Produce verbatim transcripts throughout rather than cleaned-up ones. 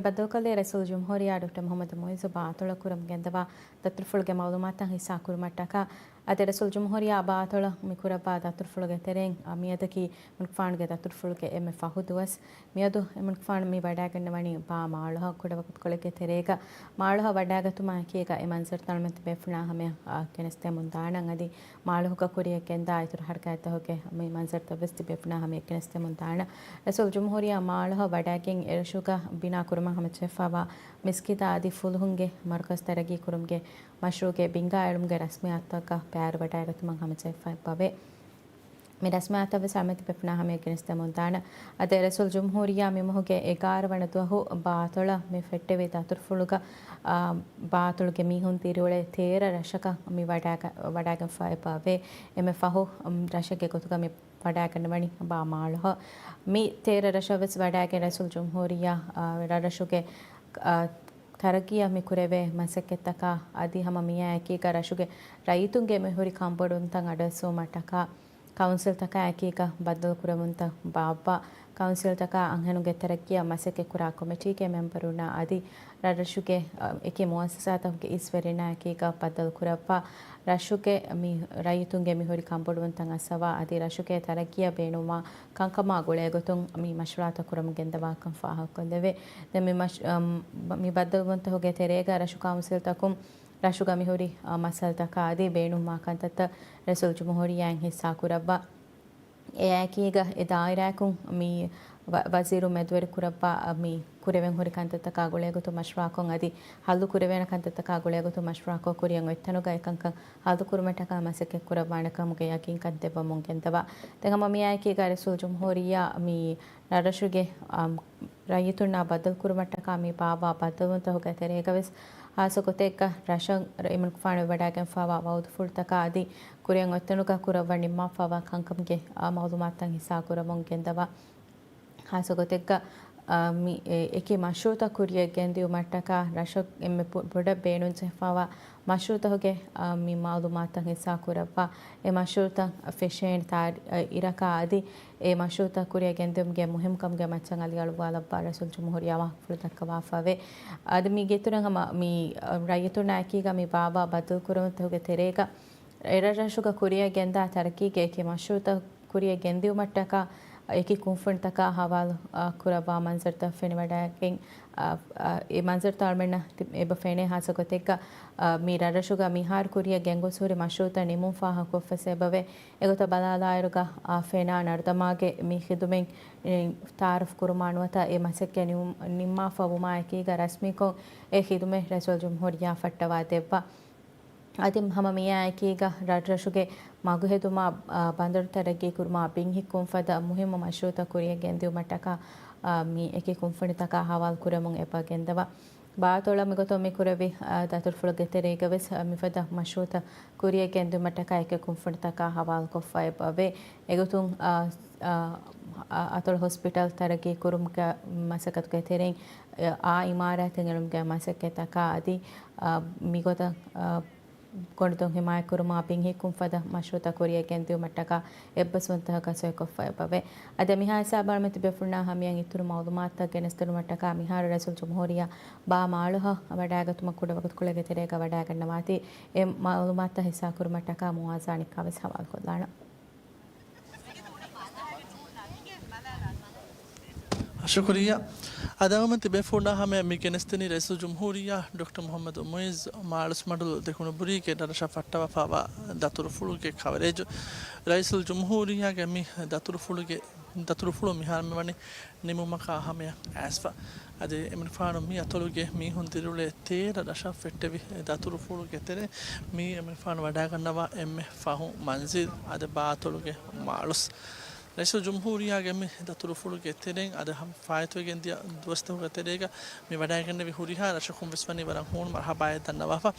ބައްދަލުކޮށްލީ ރައީސުލްޖުމްހޫރިއްޔާ ޑޮކްޓަރ މުޙައްމަދު މުޢިއްޒު ބާ އަތޮޅަށް ކުރަމުން ގެންދަވާ ދަތުރުފުޅުގެ މަޢުލޫމާތުތައް ހިއްސާކުރުމަށްޓަކާ. އަދި ރައީސުލްޖުމްހޫރިއްޔާ ބާ އަތޮޅަށް މި ކުރައްވާ ދަތުރުފުޅުގެ ތެރެއިން، އަ، މިއަދަކީ އެމަނިކުފާނުގެ ދަތުރުފުޅުގެ އެންމެ ފަހު ދުވަސް. މިއަދު އެމަނިކުފާނު މި ވަޑައިގަންނަވަނީ ބާ މާޅޮހަށް. ކުޑަވަގުތުކޮޅެއްގެ ތެރޭގަ މާޅޮހަށް ވަޑައިގަތުމާ އެކީގަ އެ މަންޒަރުތައް އަޅަމެން ތިބޭފުޅުންނާ ހަމަޔަށް، އާ، ގެނެސްދެމުން ދާނަން. އަދި މާޅޮހުގަ ކުރިއަށް ގެންދާ އިތުރު ހަރަކާތްތަކުގެ މި މަންޒަރުތައް ވެސް ތިބޭފުޅުންނާ ހަމަޔަށް ގެނެސްދެމުން ދާނަން. ރައީސުލްޖުމްހޫރިއްޔާ މާޅޮހަށް ވަޑައިގެން އެރަށުގަ ބިނާ ކުރުމަށް ހަމަޖެހިފައިވާ މިސްކިތާ އަދި ފުލުހުންގެ މަރުކަޒު ތަރައްގީ ކުރުމުގެ މަޝްރޫޢުގެ ބިންގާ އެޅުމުގެ ރަސްމިއްޔާތުތަކަށް ބައިވެރިވަޑައިގަތުމަށް ހަމަޖެހިފައި އެބަވޭ. މި ރަސްމިއްޔާތަށް ވެސް އަޅަމެން ތިބޭފުޅުންނާ ހަމަޔަށް ގެނެސްދެމުން ދާނަން. އަދި ރައީސުލްޖުމްހޫރިއްޔާ މި މަހުގެ އެގާރަ ވަނަ ދުވަހު ބާ އަތޮޅަށް މި ފެއްޓެވި ދަތުރުފުޅުގަ، އާ، ބާ އަތޮޅުގެ މީހުން ދިރިއުޅޭ ތޭރަ ރަށަކަށް މި ވަޑައިގަ-، ވަޑައިގެންފައި އެބަވޭ. އެންމެ ފަހު، އަމް، ރަށެއްގެ ގޮތުގަ މި ވަޑައިގަންނަވަނީ ބާ މާޅޮހަށް. މި ތޭރަ ރަށަށް ވެސް ވަޑައިގެން ރައީސުލްޖުމްހޫރިއްޔާ، އާ، ރަށްރަށުގެ، އާ، ތަރައްގީއަށް މި ކުރެވޭ މަސައްކަތްތަކާ އަދި ހަމަ މިއާ އެކީގަ ރަށުގެ ރައްޔިތުންގެ މި ހުރި ކަންބޮޑުވުންތައް އަޑުއައްސުވުމަށްޓަކާ، ކައުންސިލްތަކާ އެކީގަ ބައްދަލު ކުރެވުންތައް ބާއްވާ، ކައުންސިލްތަކާ އަންހެނުންގެ ތަރައްގީއަށް މަސައްކަތް ކުރާ ކޮމިޓީގެ މެމްބަރުންނާ އަދި ރަށްރަށުގެ، އަ، އެކި މުއައްސަސާތަކުގެ އިސްވެރިންނާ އެކީގަ ބައްދަލު ކުރައްވާ، ރަށުގެ މި ރައްޔިތުންގެ މި ހުރި ކަންބޮޑުވުންތައް އައްސަވާ އަދި ރަށުގެ ތަރައްގީއަށް ބޭނުންވާ ކަންކަމާ ގުޅޭގޮތުން މި މަޝްވަރާތައް ކުރަމުން ގެންދަވާކަން ފާހަގަކޮށްލެވޭ. ދެން މި މަޝް-، އަމް، މި ބައްދަލުވުންތަކުގެ ތެރޭގަ ރަށު ކައުންސިލްތަކުން ރަށުގަ މިހުރި، އަ، މައްސަލަތަކާ އަދި ބޭނުންވާ ކަންތައްތައް ރައީސުލްޖުމްހޫރިއްޔާއިން ހިއްސާކުރައްވާ. އެއާއެކީގަ އެ ދާއިރާއަކުން މި ވަ-، ވަޒީރު މެދުވެރި ކުރައްވާ، އަ، މި ކުރެވެން ހުރި ކަންތައްތަކާ ގުޅޭގޮތުން މަޝްވަރާކޮށް އަދި ހައްލު ކުރެވޭނެ ކަންތައްތަކާ ގުޅޭގޮތުން މަޝްވަރާކޮށް ކުރިއަށް އޮތްތަނުގަ އެކަންކަން ހައްލު ކުރުމަށްޓަކާ މަސައްކަތް ކުރައްވާނެ ކަމުގެ ޔަގީންކަން ދެއްވަމުން ގެންދަވާ. ދެން ހަމަ މިއާއެކީގަ ރައީސުލްޖުމްހޫރިއްޔާ މި ރަށްރަށުގެ، އަ، ރައްޔިތުންނާ ބައްދަލު ކުރުމަށްޓަކާ މި ބާއްވާ ބައްދަލުވުންތަކުގެ ތެރޭގަ ވެސް ހާއްސަ ގޮތެއްގަ ރަށަށް އެމަނިކުފާނު ވަޑައިގެންފައިވާ ވައުދުފުޅުތަކާ އަދި ކުރިއަށް އޮތްތަނުގަ ކުރައްވަން ނިންމާފައިވާ ކަންކަމުގެ، އާ، މައުލޫމާތުތައް ހިއްސާކުރަމުން ގެންދަވާ. ހާއްސަ ގޮތެއްގަ، އާ، މި އެ-، އެކި މަޝްރޫޢުތައް ކުރިއަށް ގެންދިއުމަށްޓަކާ ރަށަށް އެންމެ ބޮ-، ބޮޑަށް ބޭނުންޖެހިފައިވާ މަޝްރޫޢުތަކުގެ، އާ، މި މައުލޫމާތުތައް ހިއްސާކުރައްވާ. އެ މަޝްރޫޢުތައް ފެށޭނެ ތާރި-، އަ، އިރަކާ އަދި އެ މަޝްރޫޢުތައް ކުރިއަށް ގެންދިއުމުގެ މުހިއްމުކަމުގެ މައްޗަށް އަލިއަޅުވާލައްވާ ރައީސުލްޖުމްހޫރިއްޔާ ވާހަކަފުޅު ދައްކަވާފައެވެ. އަދި މީގެ އިތުރަށް ހަމަ މި، އަ، ރައްޔިތުންނާ އެކީގަ މި ބާއްވާ ބައްދަލުކުރުންތަކުގެ ތެރޭގަ އެރަށްރަށުގަ ކުރިއަށް ގެންދާ ތަރައްގީގެ އެކި މަޝްރޫޢުތައް ކުރިއަށް ގެންދިއުމަށްޓަކާ އެކި ކުންފުނިތަކާ ހަވާލު، އާ، ކުރައްވާ މަންޒަރުތައް ފެނިވަޑައިގެން، އާ، އާ، އެ މަންޒަރުތައް އަޅަމެންނަށް ތި-، އެބަ ފެނޭ ހާއްސަ ގޮތެއްގަ، އާ، މި ރަށްރަށުގަ މިހާރު ކުރިއަށް ގެންގޮސް ހުރި މަޝްރޫޢުތައް ނިމުން ފާހަގަކޮށްފަސް އެބަވޭ. އެގޮތަށް ބަލާލާއިރުގަ، އާ، ފެނާ ނަރުދަމާގެ މި ޚިދުމަތް، އެ، ތައާރަފް ކުރުމާ ނުވަތަ އެ މަސައްކަތް ނިމު-، ނިންމާފަ ވުމާ އެކީގަ ރަސްމީކޮށް އެ ޚިދުމަތް ރައީސުލްޖުމްހޫރިއްޔާ ފައްޓަވާ ދެއްވާ. އަދި ހަމަ މިއާ އެކީގަ ރަށްރަށުގެ މަގުހެދުމާ، އާ، ބަނދަރު ތަރައްގީ ކުރުމާ ބިން ހިއްކުން ފަދަ މުހިއްމު މަޝްރޫޢުތައް ކުރިއަށް ގެންދިއުމަށްޓަކާ، އާ، މި އެކި ކުންފުނިތަކާ ހަވާލު ކުރަމުން އެބަ ގެންދަވާ. ބާ އަތޮޅަށް މިގޮތުން މި ކުރެއްވި، އާ، ދަތުރުފުޅުގެ ތެރޭގަ ވެސް، އާ، މިފަދަ މަޝްރޫޢުތައް ކުރިއަށް ގެންދިއުމަށްޓަކާ އެކި ކުންފުނިތަކާ ހަވާލުކޮށްފަ އެބަވޭ. އެގޮތުން، އާ، އާ، އަތޮޅު ހޮސްޕިޓަލް ތަރައްގީ ކުރުމުގެ މަސައްކަތުގެ ތެރެއިން، އާ، އިމާރާތެއް އެޅުމުގެ މަސައްކަތްތަކާ އަދި، އާ، މިގޮތަށް، އާ، ގޮނޑުދޮށް ހިމާޔަތްކުރުމާ ބިން ހިއްކުން ފަދަ މަޝްރޫޢުތައް ކުރިއަށް ގެންދިއުމަށްޓަކާ އެއްބަސްވުންތަކަށް ސޮއިކޮށްފަ އެބަވޭ. އަދި މިހާ ހިސާބަށް އަޅަމެން ތިބޭފުޅުންނާ ހަމަޔަށް އިތުރު މައުލޫމާތުތައް ގެނެސްދިނުމަށްޓަކާ މިހާރު ރައީސުލްޖުމްހޫރިއްޔާ ބާ މާޅޮހަށް ވަޑައިގަތުމަށް ކުޑަވަގުތުކޮޅެއްގެ ތެރޭގަ ވަޑައިގަންނަވާތީ އެ މައުލޫމާތުތައް ހިއްސާކުރުމަށްޓަކާ މުވާޒާ ނިއްކާ ވެސް ހަވާލުކޮށްލާނަން. ޝުކުރިއްޔާ. އަދި އަޅަމެން ތިބޭފުޅުންނާ ހަމަޔަށް މި ގެނެސްދިނީ ރައީސުލްޖުމްހޫރިއްޔާ ޑޮކްޓަރ މުޙައްމަދު މުޢިއްޒު މާޅޮސްމަޑުލު ދެކުނުބުރީގެ ރަށަށް ފައްޓަވާފައިވާ ދަތުރުފުޅުގެ ކަވަރޭޖު. ރައީސުލްޖުމްހޫރިއްޔާގެ މި ދަތުރުފުޅުގެ، ދަތުރުފުޅު މިހާރު މިވަނީ ނިމުމަކާ ހަމަޔަށް އައިސްފަ. އަދި އެމަނިކުފާނު މި އަތޮޅުގެ މީހުން ދިރިއުޅޭ ތޭރަ ރަށަށް ފެއްޓެވި ދަތުރުފުޅުގެ ތެރެއިން މީ އެމަނިކުފާނު ވަޑައިގަންނަވާ އެންމެ ފަހު މަންޒިލް އަދި ބާ އަތޮޅުގެ މާޅޮސް. ރައީސުލްޖުމްހޫރިއްޔާގެ މި ދަތުރުފުޅުގެ ތެރެއިން އަދި ހަމަ ފާއިތުވެގެންދިޔަ ދުވަސްތަކުގެ ތެރޭގަ މި ވަޑައިގެންނެވި ހުރިހާ ރަށަކުން ވެސް ވަނީ ވަރަށް ހޫނު މަރުޙަބާއެއް ދަންނަވާފަ.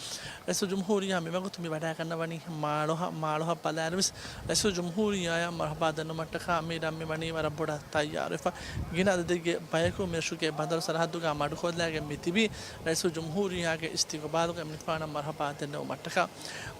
ރައީސުލްޖުމްހޫރިއްޔާ މިވަގުތު މި ވަޑައިގަންނަވަނީ މާޅޮހަށް، މާޅޮހަށް ބަލާއިރުވެސް ރައީސުލްޖުމްހޫރިއްޔާއަށް މަރުޙަބާ ދެންނެވުމަށްޓަކާ މި ރަށް މި ވަނީ ވަރަށް ބޮޑަށް ތައްޔާރުވެފަ. ގިނަ އަދަދެއްގެ ބަޔަކު މިރަށުގެ ބަނދަރު ސަރަހައްދުގަ މަޑުކޮށްލައިގެން މި ތިބީ ރައީސުލްޖުމްހޫރިއްޔާގެ އިސްތިގުބާލުގަ އެމަނިކުފާނަށް މަރުޙަބާ ދެންނެވުމަށްޓަކާ.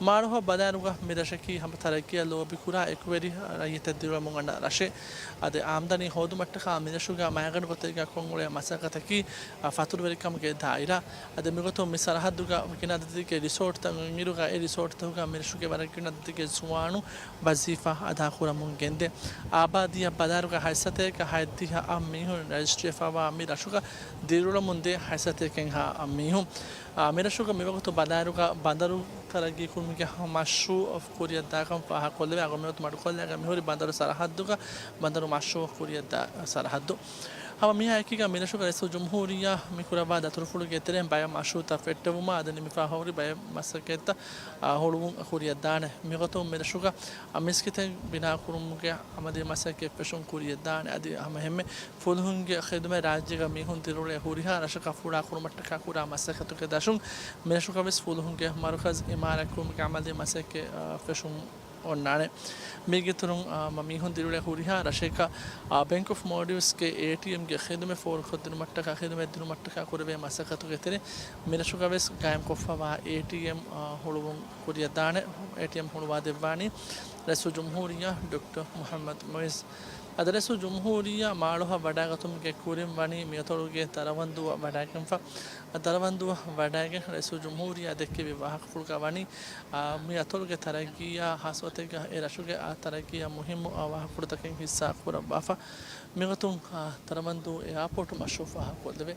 މާޅޮހަށް ބަލާއިރުގަ މި ރަށަކީ ހަމަ ތަރައްގީއަށް ލޯބިކުރާ އެކުވެރި ރައްޔިތެއް ދިރިއުޅެމުން އަންނަ ރަށެއް އަދި އާމްދަނީ ހޯދުމަށްޓަކާ މިރަށުގަ މައިގަނޑު ގޮތެއްގަ ކޮށްއުޅޭ މަސައްކަތަކީ، އަ، ފަތުރުވެރިކަމުގެ ދާއިރާ. އަދި މިގޮތުން މި ސަރަހައްދުގަ ގިނަ އަދަދެއްގެ ރިސޯޓްތައް އިރުގަ އެ ރިސޯޓްތަކުގަ މިރަށުގެ ވަރަށް ގިނަ އަދަދެއްގެ ޒުވާނުން ވަޒީފާ އަދާކުރަމުން ގެންދޭ. އާބާދީއަށް ބަލާއިރުގަ ހަތްސަތޭކަ ހަތްދިހަ އަށް މީހުން ރަޖިސްޓްރީވެފަވާ މި ރަށުގަ ދިރިއުޅެމުން ދޭ ހަތްސަތޭކައެއްހާ އަށް މީހުން. އާ، މިރަށުގަ މިވަގުތު ބަލާއިރުގަ ބަނދަރު ތަރައްގީކުރުމުގެ މަޝްރޫއަށް ކުރިއަށްދާކަން ފާހަގަކޮށްލެވޭ. އަޅުގަނޑުމެން މަޑުކޮށްލާގަ މިހުރި ބަނދަރު ސަރަހައްދުގަ ބަނދަރު މަޝްރޫއަށް ކުރިއަށްދާ ސަރަހައްދު. ހަމަ މިހާ އެކީގަ މިރަށުގަ ރައީސުލްޖުމްހޫރިއްޔާ މި ކުރައްވާ ދަތުރުފުޅުގެ ތެރެއިން ބައެއް މަޝްރޫއުތައް ފެއްޓެވުމާ އަދި ނިމިފާ ހުރި ބައެއް މަސައްކަތްތައް، އާ، ހުޅުވުން ކުރިއަށްދާނެ. މިގޮތުން މިރަށުގަ، އާ، މިސްކިތެއް ބިނާކުރުމުގެ އަމަލީ މަސައްކަތް ފެށުން ކުރިއަށްދާނެ. އަދި ހަމަ އެހެންމެ ފުލުހުންގެ ޚިދުމަތް ރާއްޖޭގަ މީހުން ދިރިއުޅޭ ހުރިހާ ރަށަކަށް ފުޅާ ކުރުމަށްޓަކާ ކުރާ މަސައްކަތުގެ ދަށުން މިރަށުގަވެސް ފުލުހުންގެ މަރުކަޒް އިމާރާތްކުރުމުގެ އަމަލީ މަސައްކަތް، އާ، ފެށުން އޮންނާނެ. މީގެއިތުރުން، އާ، މަ-، މީހުން ދިރިއުޅޭ ހުރިހާ ރަށެއްގަ، އާ، ބޭންކް އޮފް މޯލްޑިވްސްގެ އޭޓީއެމްގެ ޚިދުމަތް ފޯރުކޮށްދިނުމަށްޓަކާ، ޚިދުމަތް ދިނުމަށްޓަކާ ކުރެވޭ މަސައްކަތުގެ ތެރެއިން މިރަށުގަވެސް ގާއިމްކޮށްފަވާ އޭޓީއެމް، އާ، ހުޅުވުން ކުރިއަށްދާނެ. އޭޓީއެމް ހުޅުވާދެއްވާނީ ރައީސުލްޖުމްހޫރިއްޔާ ޑޮކްޓަރ މުޙައްމަދު މުޢިއްޒު. އަދި ރައީސުލްޖުމްހޫރިއްޔާ މާޅޮހަށް ވަޑާގަތުމުގެ ކުރިން ވަނީ މިއަތޮޅުގެ ދަރަވަންދޫއަށް ވަޑާގެންފަ. ދަރަވަންދޫއަށް ވަޑާގެން ރައީސުލްޖުމްހޫރިއްޔާ ދެއްކެވި ވާހަކަފުޅުގަ ވަނީ، އާ، މި އަތޮޅުގެ ތަރައްގީއާ ހާއްސަ ގޮތެއްގަ އެ ރަށުގެ އާ ތަރައްގީއާ މުހިއްމު އާ ވާހަކަފުޅުތަކެއް ހިއްސާ ކުރައްވާފަ. މިގޮތުން، އާ، ދަރަވަންދޫ އެއާޕޯޓު މަޝްރޫއު ފާހަގަކޮށްލެވޭ.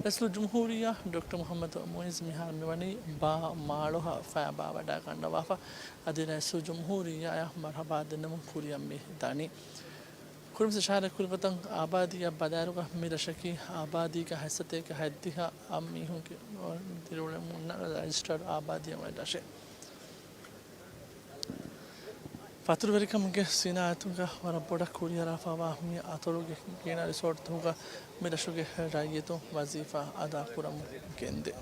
ރައީސުލްޖުމްހޫރިއްޔާ ޑޮކްޓަރ މުޙައްމަދު މުޢިއްޒު މިހާރު މިވަނީ ބާ މާޅޮހަށް ފައިބާ ވަޑާގަންނަވާފަ. އަދި ރައީސުލްޖުމްހޫރިއްޔާއަށް މަރުޙަބާ ދެންނެވުން ކުރިއަށް މި ދަނީ. ކުރިން އިޝާރާތްކުރި ގޮތަށް އާބާދީއަށް ބަލާއިރުގަ މި ރަށަކީ އާބާދީގެ ހަތްސަތޭކަ ހަތްދިހަ އަށް މީހުންގެ ދިރިއުޅެމުންނަށް ރަޖިސްޓަރޑް އާބާދީއެއް ވަނި ރަށެއް. ފަތުރުވެރިކަމުގެ ސިނާއަތުގަ ވަރަށް ބޮޑަށް ކުރިއަރާފަވާ މި އަތޮޅުގެ ގިނަ ރިސޯޓްތަކުގަ މި ރަށުގެ ރައްޔިތުން ވަޒީފާ އަދާކުރަމުން ގެންދޭ.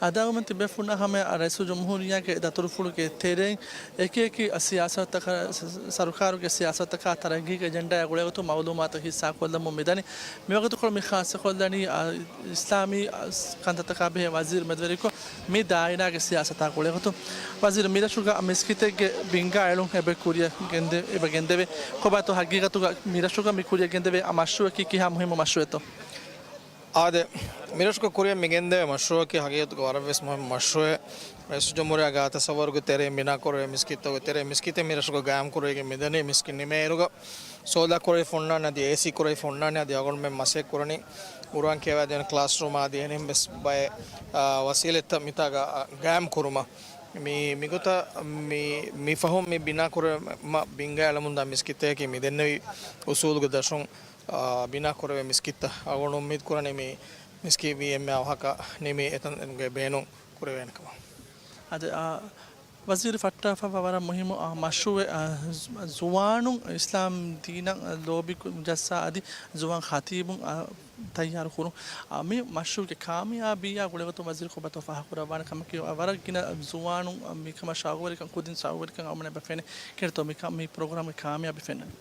އަދާގަމެން ތިބޭފުޅުންނާ ހަމަ ރައީސުލްޖުމްހޫރިއްޔާގެ ދަތުރުފުޅުގެ ތެރެއިން އެކި އެކި ސިޔާސަތުތަކަށް، ސަރުކާރުގެ ސިޔާސަތުތަކާ ތަރައްގީގެ އެޖެންޑާއާ ގުޅޭގޮތުން މައުލޫމާތު ހިއްސާކޮށްލަމުން މިދަނީ. މިވަގުތުކޮޅު މި ޚާއްޞަކޮށްލަނީ، އާ، އިސްލާމީ، އާ، ކަންތައްތަކާ ބެހޭ ވަޒީރު މެދުވެރިކޮށް، މި ދާއިރާގެ ސިޔާސަތާ ގުޅޭގޮތުން ވަޒީރު މިރަށުގަ މިސްކިތެއްގެ ބިންގާ އެޅުން އެބަ ކުރިއަށް ގެންދެ-، އެބަ ގެންދެވޭ. ކޮބާތޯ ހަގީގަތުގަ މިރަށުގަ މި ކުރިއަށް ގެންދެވޭ މަޝްރޫއަކީ ކިހާ މުހިއްމު މަޝްރޫއެއްތޯ؟ އާދެ، މިރަށުގަ ކުރިއަށް މި ގެންދެވޭ މަޝްރޫއަކީ ހަގީގަތުގަ ވަރަށްވެސް މުހިއްމު މަޝްރޫއެއް. ރައީސުލްޖުމްހޫރިއްޔާގެ ތަސައްވަރުގެ ތެރެއިން ބިނާކުރެވޭ މިސްކިތްތަކުގެ ތެރެއިން މިސްކިތެއް މިރަށުގަ ގާއިމްކުރެވިގެން މިދަނީ. މިސްކިތް ނިމޭއިރުގަ ސޯލާ ކުރެވިފަ އޮންނާނެ އަދި އޭސީ ކުރެވިފަ އޮންނާނެ އަދި އަޅުގަނޑުމެން މަސައްކަތް ކުރަނީ ޤުރުއާން ކިޔަވާދޭނެ ކްލާސްރޫމާ އަދި އެހެންވެސް ބައެއް، އާ، ވަސީލަތްތައް މިތާގަ، އާ، ގާއިމް ކުރުމަށް. މި، މިގޮތަށް މި، މި ފަހުން މި ބިނާ ކުރެވުމަށް ބިންގާ އެޅަމުންދާ މިސްކިތަކީ މި ދެންނެވި އުސޫލުގެ ދަށުން، އާ، ބިނާ ކުރެވޭ މިސްކިތްތައް. އަޅުގަނޑު އުއްމީދު ކުރަނީ މި މިސްކިތް ވީ އެންމެ އަވަހަކަށް ނިމި އެތަންގެ ބޭނުން ކުރެވޭނެ ކަމަށް. އަދި، އާ، ވަޒީރު ފައްޓާފައިވާ ވަރަށް މުހިއްމު، އާ، މަޝްރޫއެއް، އާ، ޒު-، ޒުވާނުން އިސްލާމް ދީނަށް ލޯބި ކު-، ޖައްސާ އަދި ޒުވާން ޚަތީބުން، އާ، ތައްޔާރު ކުރުން. އާ، މި މަޝްރޫއުގެ ކާމިޔާބީއާ ގުޅޭގޮތުން ވަޒީރު ކޮބާތޯ ފާހަގަކުރައްވާނެ ކަމަކީ، ވަރަށް ގިނަ ޒުވާނުން، އާ، މިކަމަށް ޝައުގުވެރިކަން ކުދިން ޝައުގުވެރިކަން އަޅުގަނޑުމެން އެބަ ފެނޭ. ކިހިނެއްތޯ މި ކަ-، މި ޕްރޮގްރާމްގެ ކާމިޔާބީ ފެންނަނީ؟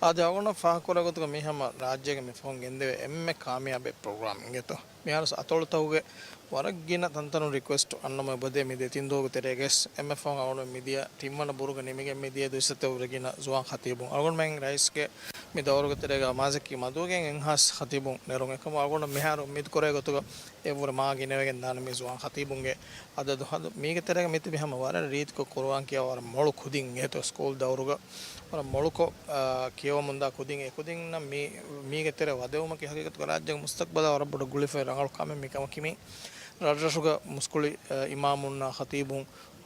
އާދެ، އަޅުގަނޑު ފާހަގަކުރާ ގޮތުގަ މި ހަމަ ރާއްޖޭގެ މި ފަހުން ގެންދެވޭ އެންމެ ކާމިޔާބެއް ޕްރޮގްރާމް އިނގޭތޯ. މިހާރު އަތޮޅުތަކުގެ ވަރަށް ގިނަ ތަންތަނުން ރިކުއެސްޓް އަންނަމުން އެބަދޭ މި ދެތިން ދުވަހުގެ ތެރޭގައި އެންމެ ފަހުން އަޅުގަނޑު މިދިޔަ ތިންވަނަ ބުރުގަ ނިމިގެން މިދިޔަ ދުއިސައްތަ ބުރުގެ ގިނަ ޒުވާން ޚަތީބުން. އަޅުގަނޑުމެން ރައީސްގެ މި ދައުރުގެ ތެރޭގަ މާޒަކީ މަދުވެގެން އެއްހާސް ޚަތީބުން ނެރުން. އެކަމު އަޅުގަނޑު މިހާރު އުއްމީދު ކުރޭ ގޮތުގަ އެއްވުރެ މާ ގިނަވެގެން ދާނެ މި ޒުވާން ޚަތީބުންގެ އަދަދު ހަދު. މީގެ ތެރޭގަ މިތިބީ ހަމަ ވަރަށް ރީތިކޮށް ޤުރުއާން ކިޔާ ވަރަށް މޮޅު ކުދިން އިނގޭތޯ ސްކޫލް ދައުރުގަ. ވަރަށް މޮޅުކޮށް، އާ، ކިޔަވަމުންދާ ކުދިން. އެ ކުދިންނަށް މި، މީގެ ތެރެ ވަދެވުމަކީ ހަގީގަތުގަ ރާއްޖޭގެ މުސްތަޤްބަލާ ވަރަށް ބޮޑަށް ގުޅިފައި ރަނގަޅު ކަމެއް. މި ކަމަކީ މި ރަށްރަށުގަ މުސްކުޅި، އާ، އިމާމުންނާ ޚަތީބުން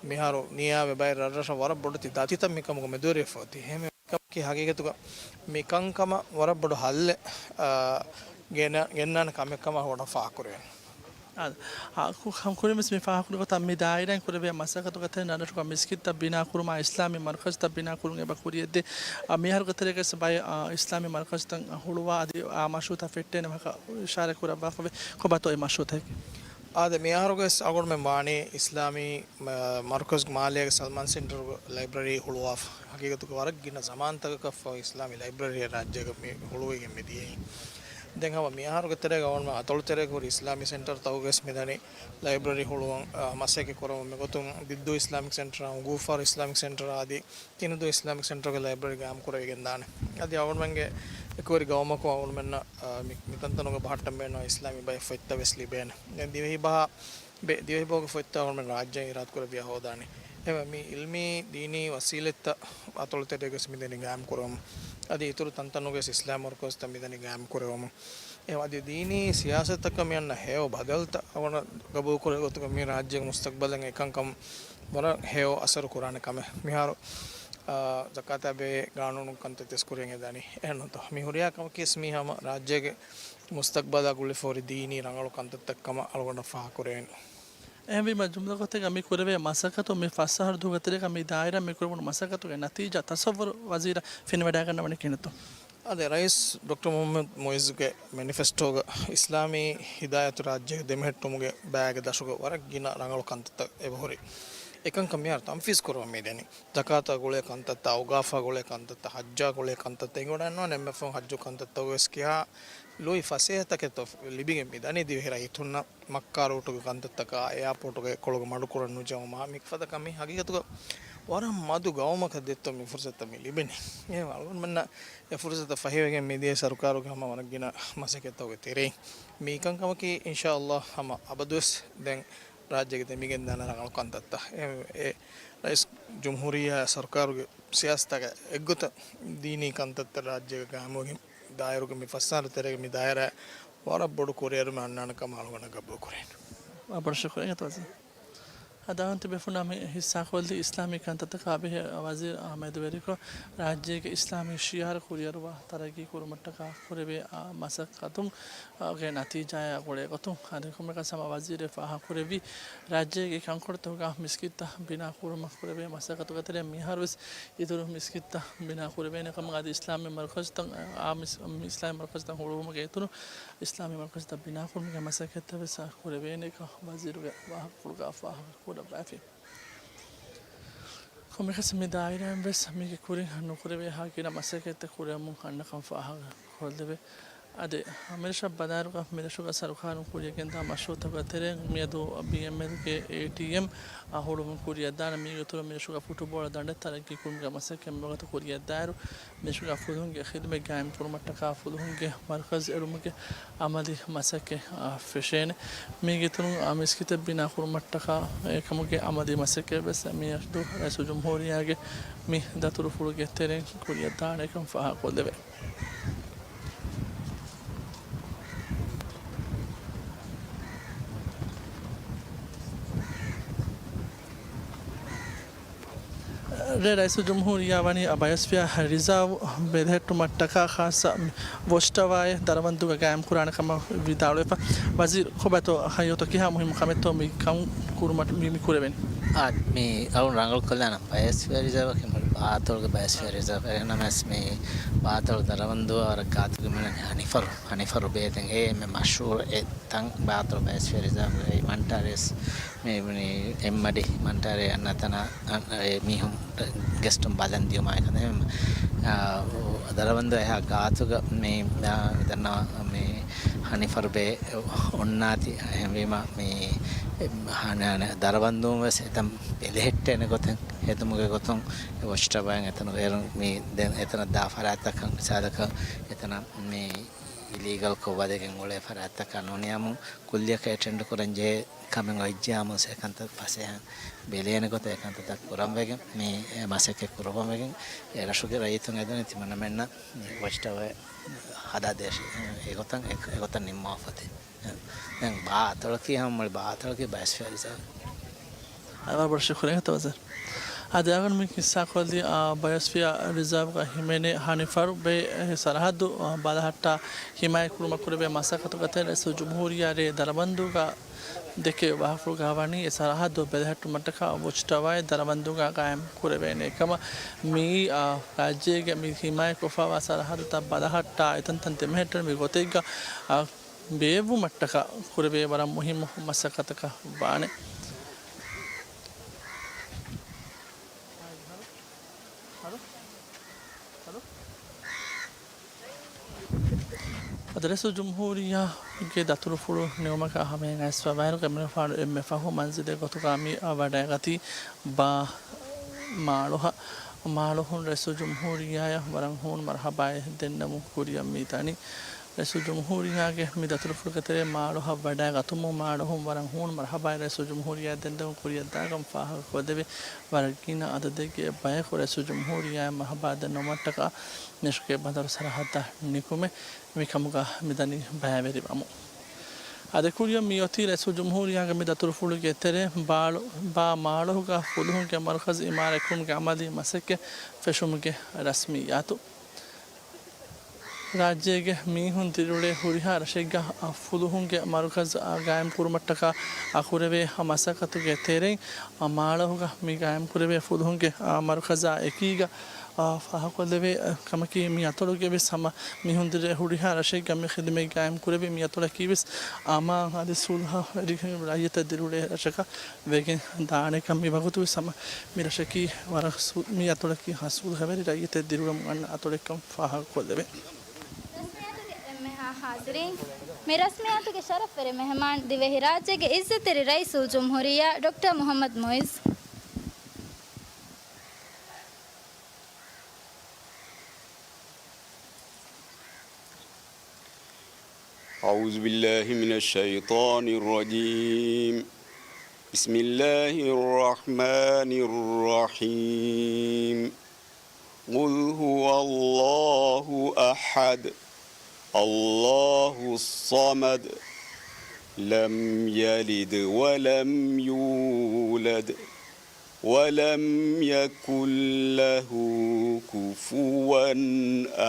މިހާރު ނިޔާވެ ބައެއް ރަށްރަށަށް ވަރަށް ބޮޑެތި ދަތިތައް މި ކަމުގަ މެދުވެރިވެފަ އޮތީ. އެހެންވެ ކަމަކީ ހަގީގަތުގަ މި ކަންކަމަށް ވަރަށް ބޮޑު ހައްލެއް، އާ، ގެނަ-، ގެންނާނެ ކަމެއް ކަމަށް ވަރަށް ފާހަގަކުރެވޭނެ. އާ، އާ، ކު-، ކުރިންވެސް މި ފާހަގަކުރި ގޮތަށް މި ދާއިރާއިން ކުރެވޭ މަސައްކަތުގެ ތެރެއިން ރަށުގަ މިސްކިތްތައް ބިނާކުރުމާ އިސްލާމީ މަރުކަޒުތައް ބިނާކުރުން އެބަ ކުރިއަށްދޭ. އާ، މިހާރުގެ ތެރޭގަސް ބައެއް، އާ، އިސްލާމީ މަރުކަޒުތައް ހުޅުވާ އަދި އާ މަޝްރޫއުތައް ފެއްޓޭނެ ވާހަކަ އިޝާރާތް ކުރައްވާފަވޭ. ކޮބާތޯ އެ މަޝްރޫއުތަކަކީ؟ އާދެ، މިއަހަރުގެ އަޅުގަނޑުމެން ވާނީ އިސްލާމީ، މަ-، މަރުކަޒު މާލޭގެ ސަލްމާން ސެންޓަރުގެ ލައިބްރަރީ ހުޅުވާފަ. ހަގީގަތުގަ ވަރަށް ގިނަ ޒަމާންތަކަކަށްފަހު އިސްލާމީ ލައިބްރަރީއެއް ރާއްޖޭގަ މި ހުޅުވިގެން މިދިޔައީ. ދެން ހަމަ މިއަހަރުގެ ތެރޭގަ އަޅުގަނޑުމެން އަތޮޅު ތެރޭގަ ހުރި އިސްލާމީ ސެންޓަރ ތަކުގަވެސް މިދަނީ ލައިބްރަރީ ހުޅުވަން، އާ، މަސައްކަތް ކުރަމުން މިގޮތުން ދިއްދޫ އިސްލާމިކް ސެންޓަރ، އުނގޫފާރު އިސްލާމިކް ސެންޓަރ އާދި ތިނުދޫ އިސްލާމިކް ސެންޓަރުގެ ލައިބްރަރީ ގާއިމް ކުރެވިގެން ދާނެ. އަދި އަޅުގަނޑުމެންގެ އެކުވެރި ގައުމަކު އަޅުގަނޑުމެންނަށް، އާ، މި، މިތަންތަނުގެ ބަހައްޓަން ބޭނުން އިސްލާމީ ބައެއް ފޮތްތައް ވެސް ލިބޭނެ. ދެން ދިވެހި ބަހާ، ބެ-، ދިވެހި ބަހުގެ ފޮތްތައް އަޅުގަނޑުމެން ރާއްޖޭން އިރާދަކުރެއްވިޔާ ހޯދާނެ. އެހެންވެ، މި އިލްމީ ދީނީ ވަސީލަތްތައް އަތޮޅު ތެރޭގަވެސް މިދަނީ ގާއިމް ކުރަމުން. އަދި އިތުރު ތަންތަނުގެ އިސްލާމީ މަރުކަޒުތައް މިދަނީ ގާއިމް ކުރެވުމުން. އެ އަދި ދީނީ ސިޔާސަތަކަށް މި އަންނަ ހެޔޮ ބަދަލުތައް އަޅުގަނޑު ގަބޫލުކުރޭ ގޮތުގަ މި ރާއްޖޭގެ މުސްތަގްބަލަށް އެކަންކަން ވަރަށް ހެޔޮ އަސަރު ކުރާނެ ކަމެއް. މިހާރު، އާ، ޒަކާތާ ބެހޭ ގާނޫނު ކަންތައް ތި ވެސް ކުރިޔަށް އެދާނީ. އެހެންނޫންތޯ؟ މި ހުރިހާ ކަމަކީ ވެސް މީ ހަމަ ރާއްޖޭގެ މުސްތަގްބަލާ ގުޅިފަ ހުރި ދީނީ ރަނގަޅު ކަންތައްތައް ކަމަށް އަޅުގަނޑަށް ފާހަގަކުރެވޭނެ. އެހެންވީމަ، ޖުމްލަ ގޮތެއްގަ މި ކުރެވޭ މަސައްކަތު މި ފަސް އަހަރު ދުވަހުގެ ތެރޭގަ މި ދާއިރާ މި ކުރެވުނު މަސައްކަތުގެ ނަތީޖާ ތަސައްވަރު ވަޒީރާ ފެނިވަޑައިގަންނަވަނީ ކިހިނެއްތޯ؟ އާދެ، ރައީސް ޑޮކްޓަރ މުހައްމަދު މުއިއްޒުގެ މެނިފެސްޓޯގަ އިސްލާމީ ހިދާޔަތު ރާއްޖޭގަ ދެމެހެއްޓުމުގެ ބައިގެ ދަށުގަ ވަރަށް ގިނަ ރަނގަޅު ކަންތައްތައް އެބަހުރި. އެކަންކަން މިހާރު ތަންފީޒް ކުރަމުން މިދަނީ. ޒަކާތާ ގުޅޭ ކަންތައްތައް، އައުގާފާ ގުޅޭ ކަންތައްތައް، ހައްޖާ ގުޅޭ ކަންތައްތައް އެނގިވަޑައިގަންނަވާނެ. އެންއެފްއެމް ހައްޖު ކަންތައްތަކުގަވެސް ކިހާ ލުއި ފަސޭހަތަކެއްތޯ ލިބިގެން މިދަނީ ދިވެހި ރައްޔިތުންނަށް. މައްކާ ރޫޓުގެ ކަންތައްތަކާ، އެއާޕޯޓުގެ އެއްކޮޅުގަ މަޑުކުރަން ނުޖެހުމާ، މިފަދަ ކަމެއް ހަގީގަތުގަ ވަރަށް މަދު ގައުމަކަށް ދެއްތޯ މި ފުރުސަތަށް މި ލިބެނީ. އެހެން އަޅުގަނޑުމެންނަށް އެ ފުރުސަތަށް ފަހިވެގެން މިދިޔަ ސަރުކާރުގެ ހަމަ ވަރަށް ގިނަ މަސައްކަތްތަކުގެ ތެރެއިން މި ކަންކަމަކީ އިންޝާﷲ ހަމަ އަބަދުވެސް ދެން ރާއްޖޭގެ ދެމިގެންދާނެ ރަނގަޅު ކަންތައްތައް. އެ، އެ ރައީސް ޖުމްހޫރިއްޔާ ސަރުކާރުގެ ސިޔާސަތުގެ އެއްގޮތަށް ދީނީ ކަންތައްތައް ރާއްޖޭގަ ގާއިމުވެގެން ދާއިރުގެ މި ފަސް އަހަރު ތެރޭގަ މި ދާއިރާ ވަރަށް ބޮޑު ކުރިއެރުމެއް އަންނާނެ ކަމަށް އަޅުގަނޑަށް ގަބޫލުކުރޭނެ. އާ، ބޮޑަށް ޝުކުރިއްޔާ ވަޒީރު. އަދި އަހަން ތިބޭފުޅުންނާ މި ހިއްސާކޮށްލީ އިސްލާމީ ކަންތައްތަކާ ބެހޭ ވަޒީރު އާ މެދުވެރިކޮށް، ރާއްޖޭގެ އިސްލާމީ ޝިއާރު ކުރިއަރުވާ ތަރައްގީ ކުރުމަށްޓަކާ ކުރެވޭ އާ މަސައްކަތުން ގެ ނަތީޖާއާ ގުޅޭ ގޮތުން. އަދި ކޮންމެއަކަސް ހަމަ ވަޒީރު ފާހަގަކުރެއްވީ، ރާއްޖޭގެ ކަންކޮޅުތަކުގަ މިސްކިތްތައް ބިނާ ކުރުމަށް ކުރެވޭ މަސައްކަތުގެ ތެރެއިން މިހާރުވެސް އިތުރު މިސްކިތްތައް ބިނާ ކުރެވޭނެ ކަމަށް، އަދި އިސްލާމީ މަރުކަޒުތައް، އާ، މިސް-، އިސްލާމީ މަރުކަޒުތައް ހުޅުވުމުގެ އިތުރު އިސްލާމީ މަރުކަޒުތައް ބިނާކުރުމުގެ މަސައްކަތްތައް ވެސް ކުރެވޭނެ ކަމަށް ވަޒީރުގެ ވާހަކަފުޅުގަ ފާހަގަ ކުރައްވައިފި. ކޮންމެއަކަސް މި ދާއިރާއިން ވެސް މީގެ ކުރިން ނުކުރެވޭހާ ގިނަ މަސައްކަތްތައް ކުރެވެމުން އަންނަކަން ފާހަގަކޮށްލެވޭ. އަދި މިރަށަށް ބަލާއިރުގަ މިރަށުގަ ސަރުކާރުން ކުރިޔަށް ގެންދާ މަޝްރޫއުތަކުގެ ތެރެއިން މިއަދު ބީއެމްއެލްގެ އޭޓީއެމް އަ، ހުޅުވުން ކުރިއަށްދާނެ. މީގެ އިތުރަށް މިރަށުގަ ފުޓުބޯޅަ ދަނޑެއް ތަރައްގީ ކުރުމުގެ މަސައްކަތް މިވަގުތު ކުރިއަށްދާއިރު، މިރަށުގަ ފުލުހުންގެ ޚިދުމަތް ގާއިމް ކުރުމަށްޓަކާ ފުލުހުންގެ މަރުކަޒު އެޅުމުގެ އަމަލީ މަސައްކަތް، އަ، ފެށޭނެ. މީގެ އިތުރުން، އަ، މިސްކިތެއް ބިނާ ކުރުމަށްޓަކާ އެކަމުގެ އަމަލީ މަސައްކަތް ވެސް މިއަދު ރައީސުލްޖުމްހޫރިއްޔާގެ މި ދަތުރުފުޅުގެ ތެރެއިން ކުރިއަށްދާނެކަން ފާހަގަކޮށްލެވޭ. ރޭ ރައީސުލްޖުމްހޫރިއްޔާ ވަނީ ބަޔޮސްފިއާ ރިޒާވް ބެލެހެއްޓުމަށްޓަކާ ޚާއްޞަ ވޮޗްޓަވާއެއް ދަރަވަންދުގަ ގާއިމްކުރާނެ ކަމަށް ވިދާޅުވެފަ. ވަޒީރު، ކޮބާތޯ ހައްޔޯތޯ ކިހާ މުހިއްމު ކަމެއްތޯ މި ކަން ކުރުމަށް މި، މި ކުރެވެނީ؟ އާ، މި އަޅުން ރަނގަޅު ކޮށްލާނަން ބަޔަސްފިޔާ ރިޒާވަކީ މުޅި ބާއަތޮޅުގެ ބަޔަސްފިޔާ ރިޒާވް. އެހެންނަމަވެސް މި ބާއަތޮޅު ދަރަވަންދުއާ ވަރަށް ގާތުގެ މިނަން ހަނިފަރު، ހަނިފަރު ބޭތެން އެ އެންމެ މަޝްހޫރު އެ ތަން ބާއަތޮޅު ބަޔަސްފިޔާ ރިޒާވް އެ މަންޓާރޭސް މި މި އެއްމަޑި މަންޓާރޭ އަންނަ ތަނަށް އަން-، އެ މީހުން ގެސްޓުން ބަލަން ދިޔުމާއެކަން އެ، އާ، ދަރަވަންދު އެހާ ގާތުގަ މި، އާ، ދަންނަވާ މި ހަނިފަރު ބޭ އޮންނާތި. އެހެންވީމަ މި ހަނި-، ހަނި-، ދަރަވަންދޫން ވެސް އެތަން ބެލެހެއްޓޭނެ ގޮތެއް ހެދުމުގެ ގޮތުން އެ ވޮޗްޓަވާއިން އެތަނުގަ އޭރުން މި ދެން އެތަނަށް ދާ ފަރާތްތަކަށް މިސާލަކަށް އެތަނަށް މި އިލީގަލްކޮށް ވަދެގެން އުޅޭ ފަރާތްތަކާ ނޫނިޔާމު ކުއްލިއަކަށް އެޓެންޑް ކުރަން ޖެހޭ ކަމެއް އޮތްޖިޔާމު އެކަންތައް ފަސޭހަ ބެލޭނެ ގޮތަށް އެކަންތައް ކުރަން ވެގެން މި މަސައްކަތް ކުރައްވަން ވެގެން އެ ރަށުގެ ރައްޔިތުން އެދުނީ ތިމަންނަމެންނަށް މި ވޮޗްޓަވާ ހަދާދޭށޭ. އެގޮތަށް، އެ-، އެގޮތަށް ނިންމާފަ ދޭ. ދެން ބާއަތޮޅަކީ ހަމަ މުޅި ބާއަތޮޅަކީ ބަޔަސްފިޔާ ރިޒާވް. އަދި ވަރަށް ބޮޑަށް ޝުކުރިއްޔާ ތަވައްޒަރު. އަދި އަޅުގަނޑު މި ކިއްސާ ކޮށްލީ، އާ، ބަޔޮސްފިޔާ ރިޒާވްގަ ހިމެނޭ ހަނިފަރު ބޭ ސަރަހައްދު، އާ، ބަލަހައްޓާ ހިމާޔަތް ކުރުމަށް ކުރެވޭ މަސައްކަތުގެ ތެރެއިން ރައީސުލްޖުމްހޫރިއްޔާ ރޭ ދަރަވަންދޫގަ ދެކެވި ވާހަކަފުޅުގަ ވަނީ އެ ސަރަހައްދު ބެލެހެއްޓުމަށްޓަކާ ވޮޗްޓަވާއެއް ދަރަވަންދޫގަ ގާއިމް ކުރެވޭނެ ކަމަށް. މިއީ، އާ، ރާއްޖޭގެ މި ހިމާޔަތްކޮށްފައިވާ ސަރަހައްދުތައް ބަލަހައްޓާ އެތަންތަން ދެމެހެއްޓެން މި ގޮތެއްގަ، އާ، ބޭއްވުމަށްޓަކާ ކުރެވޭ ވަރަށް މުހިއްމު މަސައްކަތަކަށް ވާނެ. ރައީސުލްޖުމްހޫރިއްޔާގެ ދަތުރުފުޅު ނިމުމަކާ ހަމައަށް އައިސްފަ ވާއިރުގެ މިނިވަން ފާޑު އެންމެ ފަހު މަންޒިލެއް ގޮތުގަ މި ވަޑައިގަތީ ބާ މާޅޮހަށް. މާޅޮހުން ރައީސުލްޖުމްހޫރިއްޔާއަށް ވަރަށް ހޫނު މަރުޙަބާއެއް ދެންނެވުން ކުރިއަށް މި ދަނީ. ރައީސުލްޖުމްހޫރިއްޔާގެ މި ދަތުރުފުޅުގެ ތެރޭ މާޅޮހަށް ވަޑައިގަތުމުން މާޅޮހުން ވަރަށް ހޫނު މަރުޙަބާއެއް ރައީސުލްޖުމްހޫރިއްޔާއަށް ދެންނެވުން ކުރިއަށް ދާކަން ފާހަގަކޮށްދެވޭ. ވަރަށް ގިނަ އަދަދެއްގެ ބަޔަކު ރައީސުލްޖުމްހޫރިއްޔާއަށް މަރުޙަބާ ދެންނެވުމަށްޓަކާ މިރަށުގެ ބަނދަރު ސަރަހައްދަށް ނިކުމެ މިކަމުގަ މިދަނީ ބައިވެރިވަމުން. އާދެ، ކުރިއަށް މިއޮތީ ރައީސުލްޖުމްހޫރިއްޔާގެ މި ދަތުރުފުޅުގެ ތެރޭ ބާ، ބާ މާޅޮހުގަ ފުލުހުންގެ މަރުކަޒު އިމާރާތްކުރުމުގެ އަމަލީ މަސައްކަތް ފެށުމުގެ ރަސްމިއްޔާތު. ރާއްޖޭގެ މީހުން ދިރިއުޅޭ ހުރިހާ ރަށެއްގަ ފުލުހުންގެ މަރުކަޒު ގާއިމްކުރުމަށްޓަކާ ކުރެވޭ މަސައްކަތުގެ ތެރެއިން މާޅޮހުގަ މި ގާއިމްކުރެވޭ ފުލުހުންގެ މަރުކަޒާ އެކީގަ ފާހަގަކޮށްލެވޭ ކަމަކީ، މި އަތޮޅުގެ ވެސް ހަމަ މީހުން ދިރިއުޅޭ ހުރިހާ ރަށެއްގަ މި ޚިދުމަތް ގާއިމްކުރެވޭ. މި އަތޮޅަކީ ވެސް އަމާން އަދި ސުލްހަ ރައްޔިތަށް ދިރިއުޅޭ ރަށަކަށް ވެގެން ދާނެކަން. މި ވަގުތު ވެސް ހަމަ މި ރަށަކީ ވަރަށް ސު-، މި އަތޮޅަކީ ހަ ސުލްހަވެރި ރައްޔިތެއް ދިރިއުޅެމުން އަންނަ އަތޮޅެއްކަން ފާހަގަކޮށްލެވޭ. ރަސްމިއްޔާތުގެ އެންމެހާ ހާޒިރީން، މި ރަސްމިއްޔާތުގެ ޝަރަފްވެރި މެހެމާން ދިވެހިރާއްޖޭގެ އިއްޒަތްތެރި ރައީސުލްޖުމްހޫރިއްޔާ ޑޮކްޓަރ މުޙައްމަދު މުޢިއްޒު. أعوذ بالله من الشيطان الرجيم. بسم الله الرحمن الرحيم. قل هو الله أحد. الله الصمد. لم يلد ولم يولد. ولم يكن له كفوا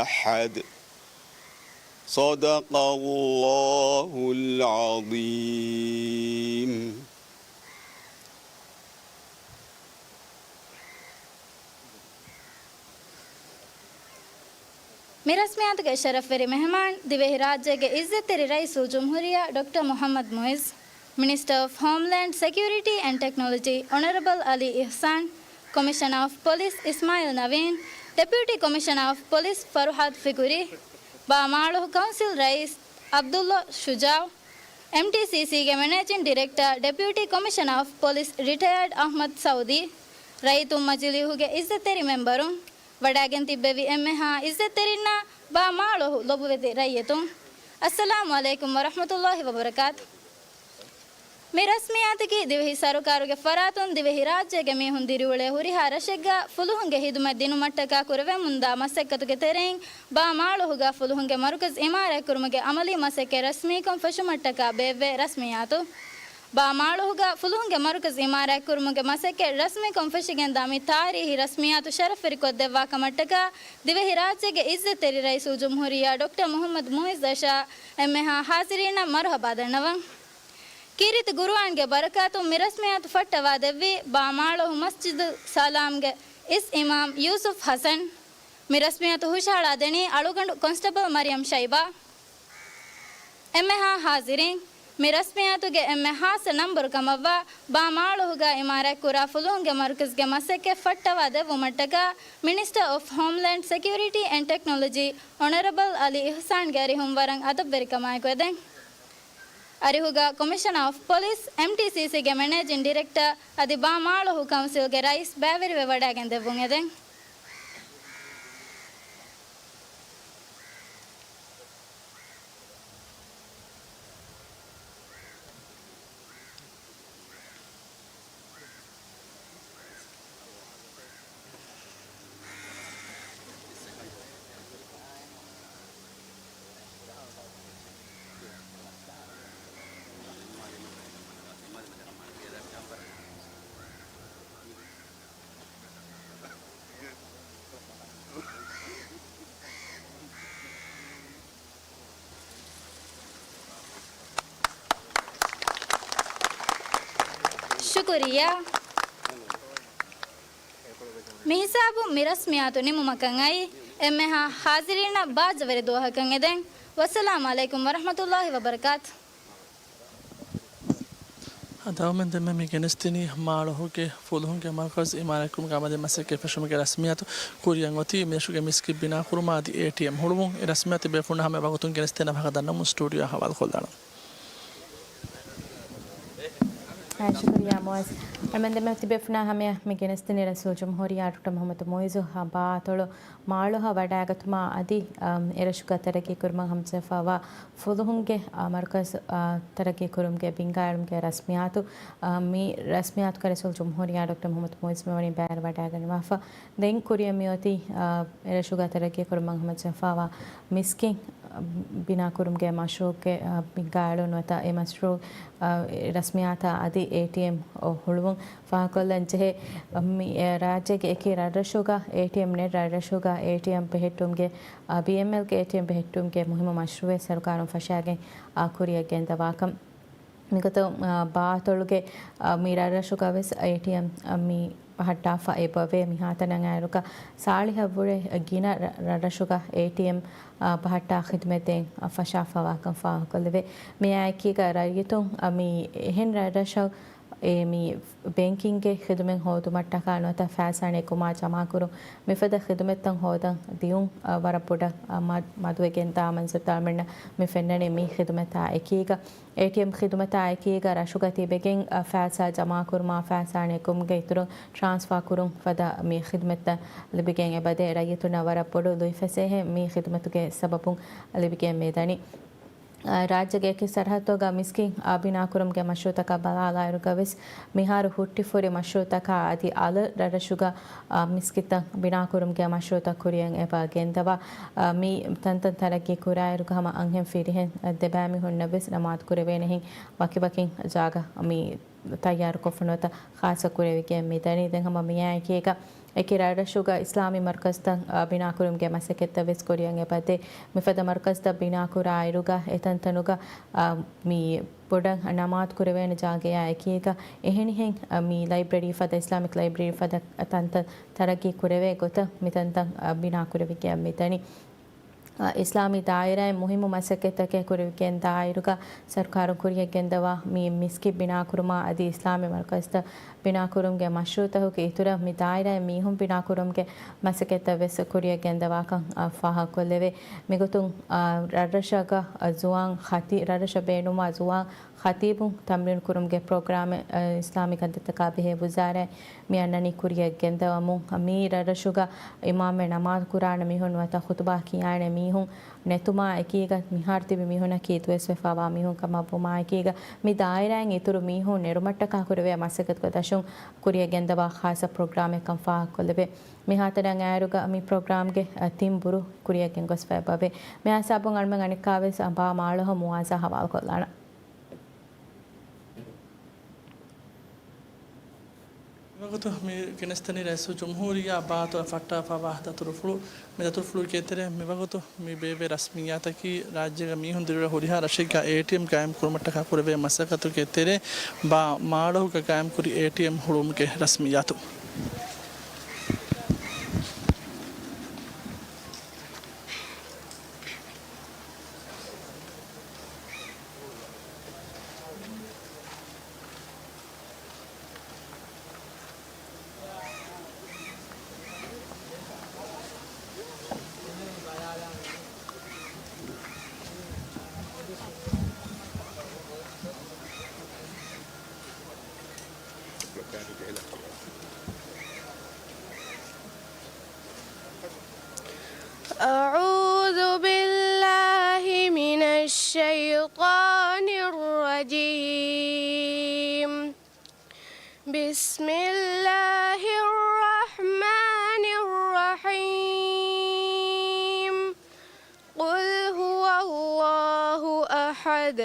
أحد. صدق الله العظيم. މި ރަސްމިއްޔާތުގެ ޝަރަފްވެރި މެހެމާން ދިވެހިރާއްޖޭގެ އިއްޒަތްތެރި ރައީސުލްޖުމްހޫރިއްޔާ ޑޮކްޓަރ މުޙައްމަދު މުޢިއްޒު، މިނިސްޓަރ އޮފް ހޯމްލޭންޑް ސެކިއުރިޓީ އެންޑް ޓެކްނޮލޮޖީ އޮނަރަބަލް އަލީ އިޙްސާން، ކޮމިޝަނަރ އޮފް ޕޮލިސް އިސްމާޢީލް ނަވީން، ޑެޕިއުޓީ ކޮމިޝަނަރ އޮފް ޕޮލިސް ފަރުހާދު ފިކުރީ، ބާ މާޅޮހު ކައުންސިލް ރައީސް ޢަބްދުﷲ ޝުޖާޢު، އެމްޓީސީސީގެ މެނޭޖިން ޑިރެކްޓަރ، ޑެޕިއުޓީ ކޮމިޝަނަރ އޮފް ޕޮލިސް ރިޓަޔާޑް އަޙްމަދު ސަޢޫދީ، ރައްޔިތުން މަޖިލީހުގެ އިއްޒަތްތެރި މެމްބަރުން، ވަޑައިގެން ތިއްބެވި އެންމެހާ އިއްޒަތްތެރިންނާ ބާ މާޅޮހު ލޮބުވެތި ރައްޔިތުން، އައްސަލާމު ޢަލައިކުމް ވަރަޙްމަތުﷲ ވަބަރަކާތު. މި ރަސްމިއްޔާތަކީ ދިވެހި ސަރުކާރުގެ ފަރާތުން ދިވެހިރާއްޖޭގެ މީހުން ދިރިއުޅޭ ހުރިހާ ރަށެއްގަ ފުލުހުންގެ ޚިދުމަތް ދިނުމަށްޓަކާ ކުރެވެމުންދާ މަސައްކަތުގެ ތެރެއިން ބާ މާޅޮހުގަ ފުލުހުންގެ މަރުކަޒު އިމާރާތްކުރުމުގެ ޢަމަލީ މަސައްކަތް ރަސްމީކޮށް ފެށުމަށްޓަކާ ބޭއްވޭ ރަސްމިއްޔާތު. ބާ މާޅޮހުގަ ފުލުހުންގެ މަރުކަޒު އިމާރާތްކުރުމުގެ މަސައްކަތް ރަސްމީކޮށް ފެށިގެންދާ މި ތާރީޚީ ރަސްމިއްޔާތު ޝަރަފްވެރިކޮށްދެއްވާ ކަމަށްޓަކާ ދިވެހިރާއްޖޭގެ އިއްޒަތްތެރި ރައީސުލްޖުމްހޫރިއްޔާ ޑޮކްޓަރ މުޙައްމަދު މުޢިއްޒަށާ އެންމެހާ ޙާޟިރީންނަށް މަރުޙަބާ ދަންނަވަން. ކީރިތި ޤުރުއާންގެ ބަރަކާތުން މި ރަސްމިއްޔާތު ފައްޓަވާ ދެއްވީ ބާ މާޅޮހު މަސްޖިދު ސަލާމްގެ އިސް އިމާމް ޔޫސުފް ޙަސަން. މި ރަސްމިއްޔާތު ހުށަހަޅާ ދެނީ އަޅުގަނޑު ކޮންސްޓަބަލް މަރިޔަމް ޝައިބާ. އެންމެހާ ޙާޟިރީން، މި ރަސްމިއްޔާތުގެ އެންމެ ޚާއްޞަ ނަންބަރު ކަމަށްވާ ބާ މާޅޮހުގަ އިމާރާތްކުރާ ފުލުހުންގެ މަރުކަޒުގެ މަސައްކަތް ފައްޓަވާ ދެއްވުމަށްޓަކާ މިނިސްޓަރ އޮފް ހޯމްލޭންޑް ސެކިއުރިޓީ އެންޑް ޓެކްނޮލޮޖީ އޮނަރަބަލް އަލީ އިޙްސާންގެ އަރިހުން ވަރަށް އަދަބުވެރިކަމާއެކު އެދެން. އަރިހުގަ ކޮމިޝަނަރ އޮފް ޕޮލިސް، އެމްޓީސީސީގެ މެނޭޖިން ޑިރެކްޓަރ އަދި ބާ މާޅޮހު ކައުންސިލްގެ ރައީސް ބައިވެރިވެ ވަޑައިގެން ދެއްވުން އެދެން. ޝުކުރިއްޔާ. މިހިސާބުން މި ރަސްމިއްޔާތު ނިމުމަކަށް އައީ. އެންމެހާ ޙާޟިރީންނަށް ބާއްޖަވެރި ދުވަހަކަށް އެދެން. ވައްސަލާމު ޢަލައިކުމް ވަރަޙްމަތުﷲ ވަބަރަކާތު. އަދި އަޅުމެން ދެންމެ މި ގެނެސްދިނީ މާޅޮހުގެ ފުލުހުންގެ މަރުކަޒު އިމާރާތްކުރުމުގެ އަމަލެއް މަސައްކަތް ފެށުމުގެ ރަސްމިއްޔާތު ކުރިއަށް އޮތީ މިރަށުގެ މިސްކިތް ބިނާކުރުމާ އަދި އޭޓީއެމް ހުޅުވުން. އެ ރަސްމިއްޔާތު ބޭފުޅުންނާ ހަމަޔަށް ވަގުތުން ގެނެސްދޭނެ ވާހަކަ ދަންނަވަމުން ސްޓޫޑިއޯއަށް ހަވާލުކޮށްލާނަން. އާ، ޝުކުރިއްޔާ މުއައްޒަ. އަޅުމެން ދެންމެ ތިބޭފުޅުންނާ ހަމަޔަށް މި ގެނެސްދިނީ ރައީސުލްޖުމްހޫރިއްޔާ ޑޮކްޓަރ މުޙައްމަދު މުޢިއްޒު ބާއަތޮޅު މާޅޮހަށް ވަޑައިގަތުމާ އަދި، އަ، އެރަށުގަ ތަރައްގީކުރުމަށް ހަމަޖެހިފައިވާ ފުލުހުންގެ، އަ، މަރުކަޒު، އަ، ތަރައްގީކުރުމުގެ ބިންގާއެޅުމުގެ ރަސްމިއްޔާތު، އަ، މި ރަސްމިއްޔާތުގަ ރައީސުލްޖުމްހޫރިއްޔާ ޑޮކްޓަރ މުޙައްމަދު މުޢިއްޒު މިވަނީ ބައިވެރިވަޑައިގަންނަވާފަ. ދެން ކުރިއަށް މިއޮތީ، އަ، އެރަށުގަ ތަރައްގީކުރުމަށް ހަމަޖެހިފައިވާ މިސްކިތް، އަ، ބިނާކުރުމުގެ މަޝްރޫޢުގެ، އަ، ބިންގާއެޅުން ނުވަތަ އެ މަޝްރޫޢު، އަ، އެ ރަސްމިއްޔާތާ އަދި އޭޓީއެމް ހުޅުވުން ފާހަގަކޮށްލަން ޖެހޭ. މި، އެ، ރާއްޖޭގެ އެކި ރަށްރަށުގަ އޭޓީއެމް ނެތް ރަށްރަށުގަ އޭޓީއެމް ބެހެއްޓުމުގެ، އަ، ބީއެމްއެލްގެ އޭޓީއެމް ބެހެއްޓުމުގެ މުހިއްމު މަޝްރޫޢެއް ސަރުކާރުން ފަށާގެން، އަ، ކުރިއަށް ގެންދަވާކަން. މިގޮތަށް، އާ، ބާއަތޮޅުގެ، އާ، މި ރަށްރަށުގަ ވެސް އޭޓީއެމް، އާ، މި ބަހައްޓާފަ އެބަވޭ. މިހާތަނަށް އައިރުގަ ސާޅީހަށްވުރެ ގިނަ ރަ-، ރަށްރަށުގަ އޭޓީއެމް، އާ، ބަހައްޓާ ޚިދުމަތް ދޭން، އާ، ފަށާފަވާކަން ފާހަގަކޮށްލެވޭ. މިއާއެކީގަ ރައްޔިތުން، އާ، މި އެހެން ރަށްރަށަށް އެ މި ބޭންކިންގެ ޚިދުމަތް ހޯދުމަށްޓަކާ ނުވަތަ ފައިސާ ނެތުމާ ޖަމާކުރުން މިފަދަ ޚިދުމަތްތައް ހޯދަން ދިޔުން، އާ، ވަރަށް ބޮޑަށް، އާ، މަ-، މަދުވެގެންދާ މަންޒަރުތައް އަޅުމެންނަށް މި ފެންނަނީ މި ޚިދުމަތާ އެކީގަ. އޭޓީއެމް ޚިދުމަތާ އެކީގަ ރަށުގަ ތިބެގެން، އަ، ފައިސާ ޖަމާކުރުމާ، ފައިސާ ނެތުމުގެ އިތުރުން ޓްރާންސްފާ ކުރުން ފަދަ މި ޚިދުމަތްތައް ލިބިގެން އެބަދޭ. ރައްޔިތުންނަށް ވަރަށް ބޮޑު ލުއިފަސޭހައެއް މި ޚިދުމަތުގެ ސަބަބުން ލިބިގެން މިދަނީ. އަ، ރާއްޖޭގެ އެކި ސަރަހައްދުގަ މިސްކިތް، އަ، ބިނާކުރުމުގެ މަޝްރޫޢުތަކަށް ބަލާލާއިރުގަ ވެސް މިހާރު ހުއްޓިފުރި މަޝްރޫޢުތަކާ އަދި އަލަށް ރަށްރަށުގަ އާ، މިސްކިތްތައް ބިނާކުރުމުގެ މަޝްރޫޢުތައް ކުރިއަށް އެބަ ގެންދަވާ، އާ، މި ތަންތަން ތަރައްގީ ކުރާއިރުގަ ހަމަ އަންހެން ފިރިހެން ދެބައިމީހުންނަށް ވެސް ނަމާދު ކުރެވޭނެހެން ވަކިވަކި ޖާގަ މި ތައްޔާރުކޮށްފަ ނުވަތަ ޚާއްޞަ ކުރެވިގެން މިދަނީ. ދެން ހަމަ މިއާއެކީގަ އެކި ރަށްރަށުގަ އިސްލާމީ މަރުކަޒުތައް، އާ، ބިނާކުރުމުގެ މަސައްކަތްތައް ވެސް ކުރިއަށް އެބަދޭ. މިފަދަ މަރުކަޒުތައް ބިނާކުރާއިރުގަ އެތަންތަނުގަ، އާ، މި ބޮޑަށް ނަމާދު ކުރެވޭނެ ޖާގަޔާ އެކީގަ އެހެނިހެން، އަ، މި ލައިބްރަރީ ފަދަ، އިސްލާމިކް ލައިބްރަރީ ފަދަ ތަންތަން ތަރައްގީ ކުރެވޭ ގޮތަށް މިތަންތަން، އަ، ބިނާ ކުރެވިގެން މިދަނީ. އަ، އިސްލާމީ ދާއިރާއިން މުހިއްމު މަސައްކަތްތަކެއް ކުރެވިގެން ދާއިރުގަ ސަރުކާރުން ކުރިއަށް ގެންދަވާ މި މިސްކިތް ބިނާކުރުމާ އަދި އިސްލާމީ މަރުކަޒުތައް ބިނާކުރުމުގެ މަޝްރޫޢުތަކުގެ އިތުރަށް މި ދާއިރާއިން މީހުން ބިނާކުރުމުގެ މަސައްކަތްތައް ވެސް ކުރިއަށް ގެންދަވާކަން، އަ، ފާހަގަކޮށްލެވޭ. މިގޮތުން، އާ، ރަށްރަށަކަށް، އާ، ޒުވާން ޚަތީ-، ރަށްރަށަށް ބޭނުންވާ ޒުވާން ޚަތީބުން ތަމްރީނު ކުރުމުގެ ޕްރޮގްރާމެއް، އާ، އިސްލާމީ ކަންތައްތަކާ ބެހޭ ވުޒާރާއިން މި އަންނަނީ ކުރިއަށް ގެންދަވަމުން. މި ރަށްރަށުގަ އިމާމެއް ނަމާދު ކުރާނެ މީހުން ނުވަތަ ޚުތުބާ ކިޔާނެ މީހުން ނެތުމާ އެކީގަ މިހާރު ތިބި މީހުނަކީ ދުވަސްވެފަވާ މީހުން ކަމަށް ވުމާ އެކީގަ މި ދާއިރާއިން އިތުރު މީހުން ނެރުމަށްޓަކާ ކުރެވޭ މަސައްކަތުގެ ދަށުން ކުރިއަށް ގެންދަވާ ޚާއްޞަ ޕްރޮގްރާމެއްކަން ފާހަގަކޮށްލެވޭ. މިހާތަނަށް އައިރުގަ މި ޕްރޮގްރާމްގެ، އަ، ތިން ބުރު ކުރިއަށް ގެންގޮސްފަ އެބަވޭ. މި ހިސާބުން އަޅުމެން އަނެއްކާވެސް ބާ މާޅޮހަށް މުއާޒާ ހަވާލުކޮށްލާނަން. މިވަގުތު މި ގެނެސްދެނީ ރައީސުލްޖުމްހޫރިއްޔާ ބާއަތޮޅަށް ފައްޓާފަވާ ދަތުރުފުޅު. މި ދަތުރުފުޅުގެ ތެރޭ މިވަގުތު މި ބޭއްވޭ ރަސްމިއްޔާތަކީ ރާއްޖޭގަ މީހުން ދިރިއުޅޭ ހުރިހާ ރަށެއްގަ އޭޓީއެމް ގާއިމް ކުރުމަށްޓަކާ ކުރެވޭ މަސައްކަތުގެ ތެރޭ ބާ މާޅޮހުގަ ގާއިމްކުރި އޭޓީއެމް ހުޅުވުމުގެ ރަސްމިއްޔާތު. أعوذ بالله من الشيطان الرجيم. بسم الله الرحمن الرحيم. قل هو الله أحد.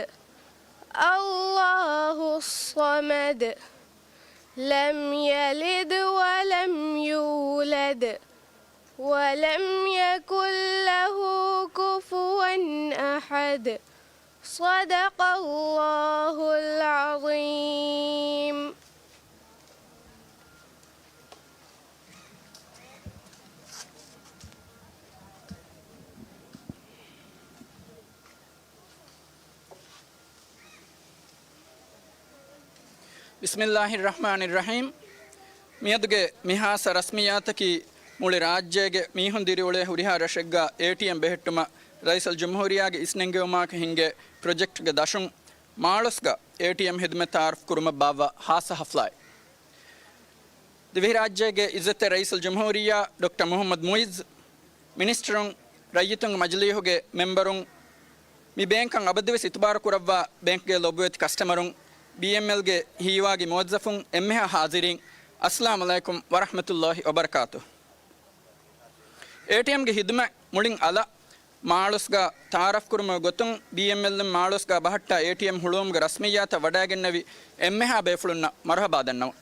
الله الصمد. لم يلد ولم يولد. ولم يكن له كفوا أحد. صدق الله العظيم. ބިސްމިއްލާހިއްރަޙްމާނިއްރަޙީމް. މިއަދުގެ މި ހާއްސަ ރަސްމިއްޔާތަކީ މުޅި ރާއްޖޭގެ މީހުން ދިރިއުޅޭ ހުރިހާ ރަށެއްގަ އޭޓީއެމް ބެހެއްޓުމަށް ރައީސުލްޖުމްހޫރިއްޔާގެ އިސްނެންގެވުމާއެކު ހިންގޭ ޕްރޮޖެކްޓްގެ ދަށުން މާޅޮސްގަ އޭޓީއެމް ހިދުމަތް ތައާރަފް ކުރުމަށް ބާއްވާ ހާއްސަ ހަފްލާއެއް. ދިވެހިރާއްޖޭގެ އިއްޒަތްތެރި ރައީސުލްޖުމްހޫރިއްޔާ ޑޮކްޓަރ މުޙައްމަދު މުޢިއްޒު، މިނިސްޓަރުން، ރައްޔިތުންގެ މަޖިލީހުގެ މެމްބަރުން، މި ބޭންކަށް އަބަދުވެސް އިތުބާރު ކުރައްވާ ބޭންކްގެ ލޮބުވެތި ކަސްޓަމަރުން، ބީއެމްއެލްގެ ހީވާގި މުވައްޒަފުން، އެންމެހާ ޙާޟިރީން، އައްސަލާމް ޢަލައިކުމް ވަރަޙްމަތުﷲި ވަބަރަކާތުހު. އޭޓީއެމްގެ ހިދުމަތް މުޅިން އަލަށް ތައާރަފްކުރުމުގެ ގޮތުން ބީއެމްއެލްއިން މާޅޮސްގަ ބަހައްޓާ އޭޓީއެމް ހުޅުވުމުގެ ރަސްމިއްޔާތަށް ވަޑައިގެންނެވި އެންމެހާ ބޭފުޅުންނަށް މަރުޙަބާ ދަންނަވަން.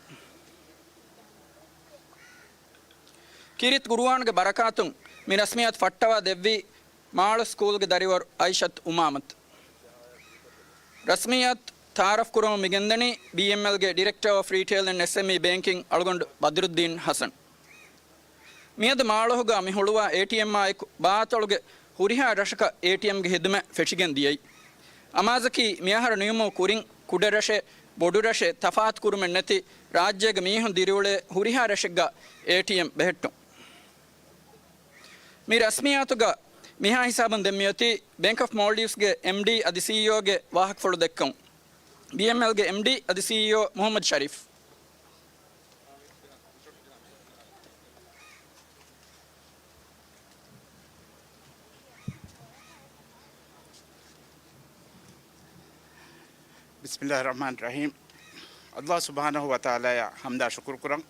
ކީރިތި ޤުރުއާންގެ ބަރަކާތުން މި ރަސްމިއްޔާތު ފައްޓަވާ ދެއްވީ މާޅޮސް ސްކޫލްގެ ދަރިވަރު އައިޝަތު އުމާމަތު. ރަސްމިއްޔާތު ތައާރަފްކުރުމަށް މިގެންދަނީ ބީއެމްއެލްގެ ޑިރެކްޓަރ އޮފް ރީޓެއިލް އެންޑް އެސްއެމްއީ ބޭންކިން އަޅުގަނޑު ބަދުރުއްދީން ޙަސަން. މިއަދު މާޅޮހުގަ މި ހުޅުވާ އޭޓީއެމްއާއެކު ބާއަތޮޅުގެ ހުރިހާ ރަށަކަށް އޭޓީއެމްގެ ހިދުމަތް ފެށިގެން ދިޔައީ. އަމާޒަކީ މިއަހަރު ނިމުމުގެ ކުރިން ކުޑަރަށެއް، ބޮޑުރަށެއް ތަފާތުކުރުމެއް ނެތި ރާއްޖޭގެ މީހުން ދިރިއުޅޭ ހުރިހާ ރަށެއްގަ އޭޓީއެމް ބެހެއްޓުން. މި ރަސްމިއްޔާތުގަ މިހާ ހިސާބުން ދެން މިއޮތީ ބޭންކް އޮފް މޯލްޑިވްސްގެ އެމްޑީ އަދި ސީއީއޯގެ ވާހަކަފުޅު ދެއްކަމުން. ބީއެމްއެލްގެ އެމްޑީ އަދި ސީއީއޯ މުޙައްމަދު ޝަރީފް. ބިސްމިއްލާހިއްރަޙްމާނިއްރަޙީމް. ﷲ ސުބްޙާނަހޫ ވަތަޢާލާއަށް ޙަމްދާ ޝުކުރު ކުރަން.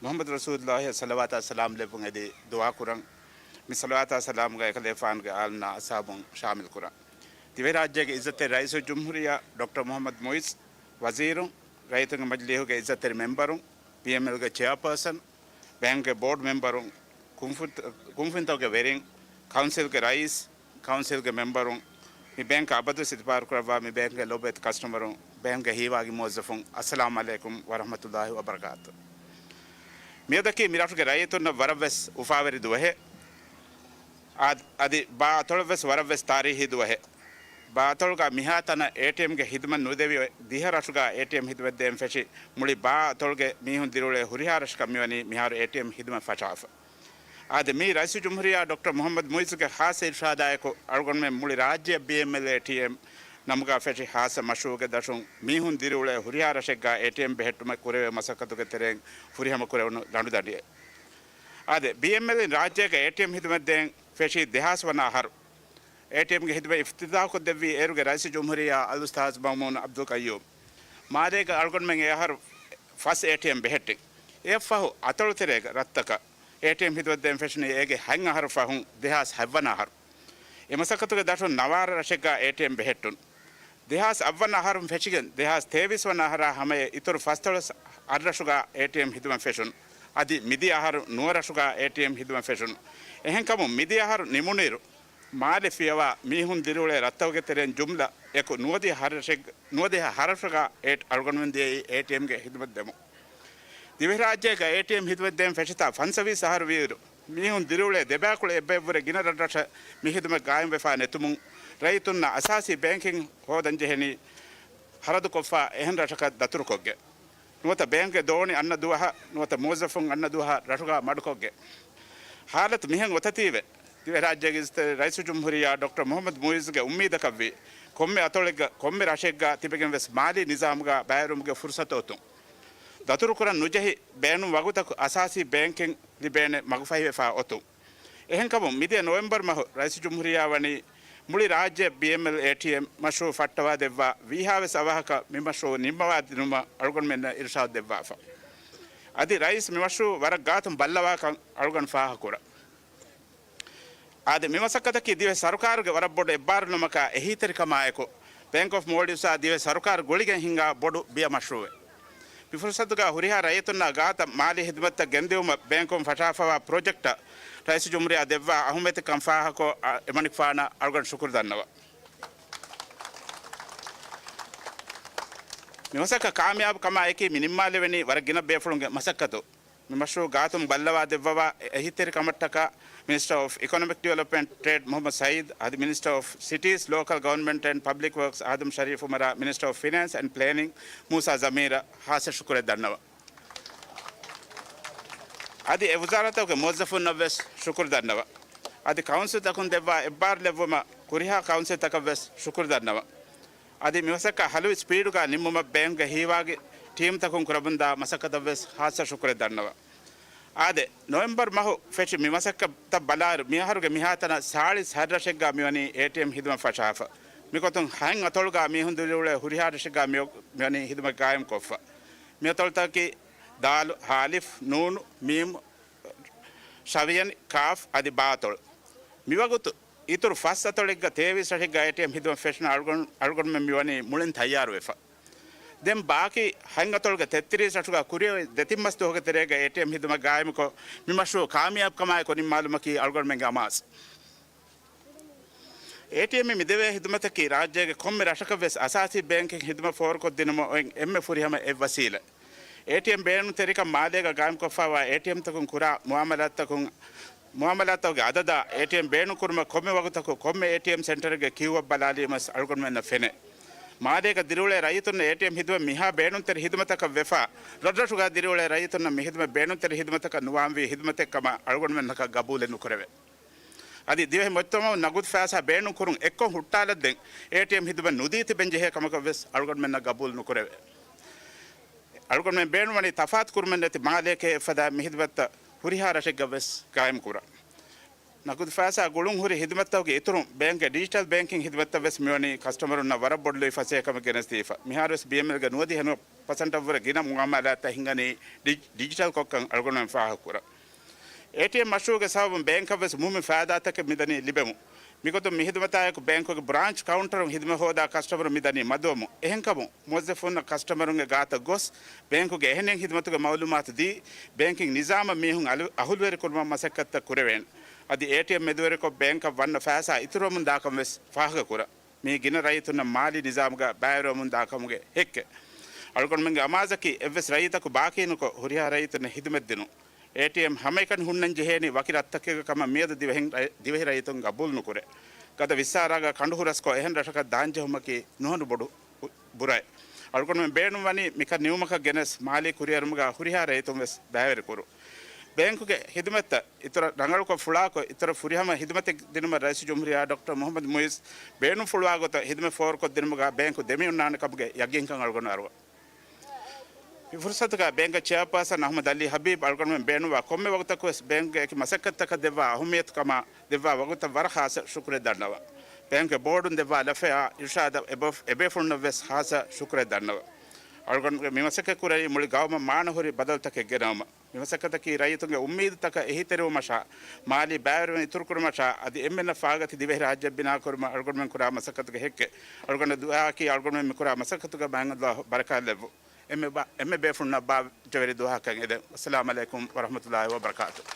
މުޙައްމަދު ރަސޫލުﷲއަށް ޞަލަވާތާ ސަލާމް ލެއްވުން އެދި ދުޢާ ކުރަން. މި ޞަލަވާތާ ސަލާމުގަ އެކަލޭފާނުގެ އާލުންނާ އަޞްޙާބުން ޝާމިލް ކުރަން. ދިވެހިރާއްޖޭގެ އިއްޒަތްތެރި ރައީސުލްޖުމްހޫރިއްޔާ ޑޮކްޓަރ މުޙައްމަދު މުޢިއްޒު، ވަޒީރުން، ރައްޔިތުންގެ މަޖިލީހުގެ އިއްޒަތްތެރި މެމްބަރުން، ބީއެމްއެލްގެ ޗެއާޕާސަން، ބޭންކްގެ ބޯޑް މެމްބަރުން، ކުންފުންތަ-، ކުންފުންތަކުގެ ވެރިން، ކައުންސިލްގެ ރައީސް، ކައުންސިލްގެ މެމްބަރުން، މި ބޭންކަށް އަބަދުވެސް އިތުބާރު ކުރައްވާ މި ބޭންކްގެ ލޮބުވެތި ކަސްޓަމަރުން، ބޭންކްގެ ހީވާގި މުވައްޒަފުން، އައްސަލާމް ޢަލައިކުމް ވަރަޙްމަތުﷲި ވަބަރަކާތު. މިއަދަކީ މި ރަށުގެ ރައްޔިތުންނަށް ވަރަށްވެސް އުފާވެރި ދުވަހެއް. އާ-، އަދި ބާ އަތޮޅަށްވެސް ވަރަށްވެސް ތާރީހީ ދުވަހެއް. ބާ އަތޮޅުގަ މިހާތަނަށް އޭޓީއެމްގެ ހިދުމަތް ނުދެވި ދިހަ ރަށުގަ އޭޓީއެމް ހިދުމަތް ދޭން ފެށި، މުޅި ބާ އަތޮޅުގެ މީހުން ދިރިއުޅޭ ހުރިހާ ރަށަކަށް މިވަނީ މިހާރު އޭޓީއެމް ހިދުމަތް ފަށާފަ. އާދެ، މީ ރައީސުލްޖުމްހޫރިއްޔާ ޑޮކްޓަރ މުޙައްމަދު މުޢިއްޒުގެ ޚާއްޞަ އިރުޝާދާއެކު އަޅުގަނޑުމެން މުޅި ރާއްޖެއަށް ބީއެމްއެލް އޭޓީއެމް ނަމުގަ ފެށި ޚާއްޞަ މަޝްރޫޢުގެ ދަށުން މީހުން ދިރިއުޅޭ ހުރިހާ ރަށެއްގަ އޭޓީއެމް ބެހެއްޓުމަށް ކުރެވޭ މަސައްކަތުގެ ތެރެއިން ފުރިހަމަ ކުރެވުނު ލަނޑުދަނޑިއެއް. އާދެ، ބީއެމްއެލްއިން ރާއްޖޭގަ އޭޓީއެމް ހިދުމަތް ދޭން ފެށީ ދެހާސް ވަނަ އަހަރު. އޭޓީއެމްގެ ހިދުމަތް އިފްތިތާޙުކޮށްދެއްވީ އޭރުގެ ރައީސުލްޖުމްހޫރިއްޔާ އަލްއުސްތާޛު މައުމޫން ޢަބްދުލް ޤައްޔޫމް. މާލޭގަ އަޅުގަނޑުމެން އެ އަހަރު ފަސް އޭޓީއެމް ބެހެއްޓިން. އެއަށްފަހު އަތޮޅުތެރޭގަ ރަށްތަކަށް އޭޓީއެމް ހިދުމަތް ދޭން ފެށުނީ އޭގެ ހަތް އަހަރު ފަހުން ދެހާސް ހަތް ވަނަ އަހަރު. އެ މަސައްކަތުގެ ދަށުން ނަވާރަ ރަށެއްގަ އޭޓީއެމް ބެހެއްޓުން. ދެހާސް އަށް ވަނަ އަހަރުން ފެށިގެން ދެހާސް ތޭވީސް ވަނަ އަހަރާ ހަމަޔަށް އިތުރު ފަސްދޮޅަސް އަށްރަށުގަ އޭޓީއެމް ހިދުމަތް ފެށުން. އަދި މިދިޔަ އަހަރު ނުވަ ރަށުގަ އޭޓީއެމް ހިދުމަތް ފެށުން. އެހެންކަމުން މިދިޔަ އަހަރު ނިމުނުއިރު، މާލެ ފިޔަވާ މީހުން ދިރިއުޅޭ ރަށްތަކުގެ ތެރެއިން ޖުމްލަ އެކު ނުވަދިހަ ހަ ރަށެއް-، ނުވަދިހަ ހަ ރަށުގަ އޭޓް އަޅުގަނޑުމެން ދިޔައީ އޭޓީއެމްގެ ހިދުމަތް ދެމުން. ދިވެހިރާއްޖޭގަ އޭޓީއެމް ހިދުމަތް ދޭން ފެށިތާ ފަންސަވީސް އަހަރު ވީއިރު، މީހުން ދިރިއުޅޭ ދެބައިކުޅަ އެއްބައެއްވުރެ ގިނަ ރަށްރަށަށް މި ހިދުމަތް ގާއިމްވެފާ ނެތުމުން، ރައްޔިތުންނަށް އަސާސީ ބޭންކިން ހޯދަންޖެހެނީ ހަރަދުކޮށްފާ އެހެން ރަށަކަށް ދަތުރުކޮށްގެން. ނުވަތަ ބޭންކްގެ ދޯނި އަންނަ ދުވަހަށް، ނުވަތަ މުވައްޒަފުން އަންނަ ދުވަހަށް ރަށުގަ މަޑުކޮށްގެން. ހާލަތު މިހެން އޮތަތީވެ، ދިވެހިރާއްޖޭގެ އިއްޒަތްތެރި ރައީސުލްޖުމްހޫރިއްޔާ ޑޮކްޓަރ މުޙައްމަދު މުޢިއްޒުގެ އުއްމީދަކަށްވީ، ކޮންމެ އަތޮޅެއްގަ، ކޮންމެ ރަށެއްގަ ތިބެގެން ވެސް މާލީ ނިޒާމުގަ ބައިވެރިވުމުގެ ފުރުޞަތު އޮތުން. ދަތުރުކުރަން ނުޖެހި ބޭނުން ވަގުތަކު އަސާސީ ބޭންކިން ލިބޭނެ މަގުފަހިވެފާ އޮތުން. އެހެންކަމުން، މިދިޔަ ނޮވެމްބަރު މަހު ރައީސުލްޖުމްހޫރިއްޔާ ވަނީ މުޅި ރާއްޖެ ބީއެމްއެލް އޭޓީއެމް މަޝްރޫޢު ފައްޓަވާ ދެއްވާ ވީހާވެސް އަވަހަކަށް މި މަޝްރޫޢު ނިންމަވާ ދިނުމަށް އަޅުގަނޑުމެންނަށް އިރުޝާދު ދެއްވާފަ. އަދި ރައީސް މި މަޝްރޫޢު ވަރަށް ގާތުން ބައްލަވާކަން އަޅުގަނޑު ފާހަގަކުރަން. އާދެ، މި މަސައްކަތަކީ ދިވެހި ސަރުކާރުގެ ވަރަށް ބޮޑު އެއްބާރުލުމަކާ އެހީތެރިކަމާއެކު، ބޭންކް އޮފް މޯލްޑިވްސްއާ ދިވެހި ސަރުކާރު ގުޅިގެން ހިންގާ ބޮޑު ބިޔަ މަޝްރޫޢެއް. މި ފުރުޞަތުގަ ހުރިހާ ރައްޔިތުންނާ ގާތަށް މާލީ ހިދުމަތްތައް ގެންދިއުމަށް ބޭންކުން ފަށާފަވާ ޕްރޮޖެކްޓަށް ރައީސުލްޖުމްހޫރިއްޔާ ދެއްވާ އަހުމިއްޔަތުކަން ފާހަގަކޮށް، އަ، އެމަނިކުފާނަށް އަޅުގަނޑު ޝުކުރު ދަންނަވަން. މި މަސައްކަތް ކާމިޔާބު ކަމާއެކީ މި ނިންމާލެވެނީ ވަރަށް ގިނަ ބޭފުޅުންގެ މަސައްކަތު. މަޝްރޫޢު ގާތުން ބައްލަވާ ދެއްވަވާ އެހީތެރިކަމަށްޓަކާ މިނިސްޓަރ އޮފް އިކޮނޮމިކް ޑިވެލޮޕްމަންޓް ޓްރޭޑް މުޙައްމަދު ސައީދު، އަދި މިނިސްޓަރ އޮފް ސިޓީސް، ލޯކަލް ގަވަރންމަންޓް އެންޑް ޕަބްލިކް ވަރކްސް އާދަމް ޝަރީފް އުމަރާ، މިނިސްޓަރ އޮފް ފިނޭންސް އެންޑް ޕްލޭނިން މޫސާ ޒަމީރަށް ހާއްސަ ޝުކުރެއް ދަންނަވަން. އަދި އެ ވުޒާރަތުގެ މުވައްޒަފުންނަށްވެސް ޝުކުރު ދަންނަވަން. އަދި ކައުންސިލްތަކުން ދެއްވާ އެއްބާރުލެއްވުމަށް ކުރިހާ ކައުންސިލްތަކަށްވެސް ޝުކުރު ދަންނަވަން. އަދި މިމަސައްކަތް ހަލުވި ސްޕީޑުގަ ނިންމުމަށް ބޭންކްގެ ހީވާގި ޓީމްތަކުން ކުރަމުންދާ މަސައްކަތަށްވެސް ހާއްސަ ޝުކުރެއް ދަންނަވަން. އާދެ، ނޮވެމްބަރު މަހު ފެށި މި މަސައްކަތަށް ބަލާއިރު، މިއަހަރުގެ މިހާތަނަށް ސާޅީސް ހަތް ރަށެއްގަ މިވަނީ އޭޓީއެމް ހިދުމަތް ފަށާފަ. މިގޮތުން ހަތް އަތޮޅުގަ މީހުން ދިރިއުޅޭ ހުރިހާ ރަށެއްގަ މި-، މިވަނީ ހިދުމަތް ގާއިމްކޮށްފަ. މި އަތޮޅުތަކަކީ ދާލު، ހ، ނޫނު، މީމު، ޝަވިޔަނި، ކާފް އަދި ބާ އަތޮޅު. މިވަގުތު އިތުރު ފަސް އަތޮޅެއްގަ ތޭވީސް ރަށެއްގަ އޭޓީއެމް ހިދުމަތް ފެށުނަ އަޅުގަނޑު-، އަޅުގަނޑުމެން މިވަނީ މުޅިން ތައްޔާރުވެފަ. ދެން ބާކީ ހަތް އަތޮޅުގެ ތެއްތިރީސް ރަށުގަ ކުރިއަށް ދެތިން މަސް ދުވަހުގެ ތެރޭގަ އޭޓީއެމް ހިދުމަތް ގާއިމުކޮށް، މި މަޝްރޫޢު ކާމިޔާބުކަމާއެކު ނިންމާލުމަކީ އަޅުގަނޑުމެންގެ އަމާޒު. އޭޓީއެމް މި ދެވޭ ހިދުމަތަކީ ރާއްޖޭގެ ކޮންމެ ރަށަކަށްވެސް އަސާސީ ބޭންކިން ހިދުމަތް ފޯރުކޮށްދިނުމަށް އޮތް އެންމެ ފުރިހަމަ އެއް ވަސީލަތް. އޭޓީއެމް ބޭނުންތެރިކަން މާލޭގަ ގާއިމްކޮށްފައިވާ އޭޓީއެމްތަކުން ކުރާ މުއާމަލާތްތަކުން، މުއާމަލާތުގެ އަދަދާ އޭޓީއެމް ބޭނުންކުރުމަށް ކޮންމެ ވަގުތަކު ކޮންމެ އޭޓީއެމް ސެންޓަރެއްގެ ކިއުއަށް ބަލާލީމަސް އަޅުގަނޑުމެންނަށް ފެނޭ. މާލޭގަ ދިރިއުޅޭ ރައްޔިތުންނަށް އޭޓީއެމް ހިދުމަތް މިހާ ބޭނުންތެރި ހިދުމަތަކަށް ވެފަ، ރަށްރަށުގަ ދިރިއުޅޭ ރައްޔިތުންނަށް މި ހިދުމަތް ބޭނުންތެރި ހިދުމަތަކަށް ނުވާންވީ ހިދުމަތެއް ކަމަށް އަޅުގަނޑުމެންނަކަށް ގަބޫލެއް ނުކުރެވޭ. އަދި ދިވެހި މުޖްތަމަޢުން ނަގުދު ފައިސާ ބޭނުން ކުރުން އެއްކޮށް ހުއްޓާލައްދެން އޭޓީއެމް ހިދުމަތް ނުދީތި ބެންޖެހޭ ކަމަކަށް ވެސް އަޅުގަނޑުމެންނަށް ގަބޫލު ނުކުރެވޭ. އަޅުގަނޑުމެން ބޭނުންވަނީ ތަފާތު ކުރުމެއް ނެތި މާލެއެކޭ އެފަދަ މި ހިދުމަތްތައް ހުރިހާ ރަށެއްގަ ވެސް ގާއިމް ކުރަން. ނަގުދު ފައިސާ ގުޅުން ހުރި ހިދުމަތްތަކުގެ އިތުރުން ބޭންކްގެ ޑިޖިޓަލް ބޭންކިން ހިދުމަތްތައް ވެސް މިވަނީ ކަސްޓަމަރުންނަށް ވަރަށް ބޮޑު ލުއިފަސޭހަކަމެއް ގެނެސްދީފަ. މިހާރު ވެސް ބީއެމްއެލްގެ ނުވަދިހަ ނުވަ ޕަސެންޓަށްވުރެ ގިނަ މުއާމަލާތްތައް ހިންގަނީ ޑި-، ޑިޖިޓަލް ކޮށްކަން އަޅުގަނޑުމެން ފާހަގަކުރަން. އޭޓީއެމް މަޝްރޫޢުގެ ސަބަބުން ބޭންކަށް ވެސް މުހިއްމު ފައިދާތަކެއް މިދަނީ ލިބެމުން. މިގޮތުން މި ހިދުމަތާއެކު ބޭންކުގެ ބްރާންޗް ކައުންޓަރުން ހިދުމަތް ހޯދާ ކަސްޓަމަރުން މިދަނީ މަދުވަމުން. އެހެންކަމުން، މުވައްޒަފުންނަށް ކަސްޓަމަރުންގެ ގާތަށް ގޮސް، ބޭންކުގެ އެހެނިހެން ހިދުމަތުގެ މައުލޫމާތު ދީ، ބޭންކިން ނިޒާމަށް މީހުން އަލު-، އަހުލުވެރިކުރުމަށް މަސައްކަތްތައް ކުރެވޭނެ. އަދި އޭޓީއެމް މެދުވެރިކޮށް ބޭންކަށް ވަންނަ ފައިސާ އިތުރުވަމުން ދާކަން ވެސް ފާހަގަކުރަން. މީ ގިނަ ރައްޔިތުންނަށް މާލީ ނިޒާމުގަ ބައިވެރިވަމުންދާ ކަމުގެ ހެއްކެއް. އަޅުގަނޑުމެންގެ އަމާޒަކީ އެއްވެސް ރައްޔިތަކު ބާކީނުކޮށް ހުރިހާ ރައްޔިތުންނަށް ހިދުމަތްދިނުން. އޭޓީއެމް ހަމައެކަނި ހުންނަންޖެހޭނީ ވަކި ރަށްތަކެއްގަ ކަމަށް މިއަދު ދިވެހި-، ދިވެހިރައްޔިތުން ގަބޫލުނުކުރޭ. ގަދަ ވިއްސާރާގަ ކަނޑު ހުރަސްކޮށް އެހެން ރަށަކަށް ދާންޖެހުމަކީ ނުހަނު ބޮޑު ބުރައެއް. އަޅުގަނޑުމެން ބޭނުންވަނީ މިކަން ނިމުމަކަށް ގެނެސް މާލީ ކުރިއެރުމުގަ ހުރިހާ ރައްޔިތުން ވެސް ބައިވެރިކުރުން. ބޭންކުގެ ހިދުމަތްތައް އިތުރަށް ރަނގަޅުކޮށް ފުޅާކޮށް، އިތުރަށް ފުރިހަމަ ހިދުމަތެއް ދިނުމަށް ރައީސުލްޖުމްހޫރިއްޔާ ޑޮކްޓަރ މުޙައްމަދު މުޢިއްޒު ބޭނުންފުޅުވާ ގޮތަށް ހިދުމަތް ފޯރުކޮށްދިނުމުގަ ބޭންކު ދެމިއޮންނާނެ ކަމުގެ ޔަގީންކަން އަޅުގަނޑު އަރުވަން. މި ފުރުސަތުގަ ބޭންކް ޗެއާޕާސަން އަޙްމަދު ޢަލީ ޙަބީބް އަޅުގަނޑުމެން ބޭނުންވާ ކޮންމެ ވަގުތަކުވެސް ބޭންކްގެ އެކި މަސައްކަތްތަކަށް ދެއްވާ އަހައްމިއްޔަތުކަމާ ދެއްވާ ވަގުތަށް ވަރަށް ޚާއްޞަ ޝުކުރެއް ދަންނަވަން. ބޭންކްގެ ބޯޑުން ދެއްވާ ލަފަޔާ އިރުޝާދަށް އެބޭ-، އެބޭފުޅުންނަށްވެސް ޚާއްޞަ ޝުކުރެއް ދަންނަވަން. އަޅުގަނޑުގެ މި މަސައްކަތް ކުރަނީ މުޅި ގައުމަށް މާނަހުރި ބަދަލުތަކެއް ގެނައުމަށް. މި މަސައްކަތަކީ ރައްޔިތުންގެ އުއްމީދުތަކަށް އެހީތެރިވުމަށާ، މާލީ ބައިވެރިވުން އިތުރުކުރުމަށާ، އަދި އެންމެންނަށް ފާގަތި ދިވެހިރާއްޖެއެއް ބިނާކުރުމަށް އަޅުގަނޑުމެން ކުރާ މަސައްކަތުގެ ހެއްކެއް. އަޅުގަނޑު ދުޢާއަކީ އަޅުގަނޑުމެން މިކުރާ މަސައްކަތުގަ މާތް ﷲ ބަރަކާތްލެއްވުން. އެންމެ ބާ-، އެންމެ ބޭފުޅުންނަށް ބާ ޖެހިވެރި ދުޢާއަކަށް އެދެން. އައްސަލާމު ޢަލައިކުމް ވަރަޙްމަތުﷲި ވަބަރަކާތުހު.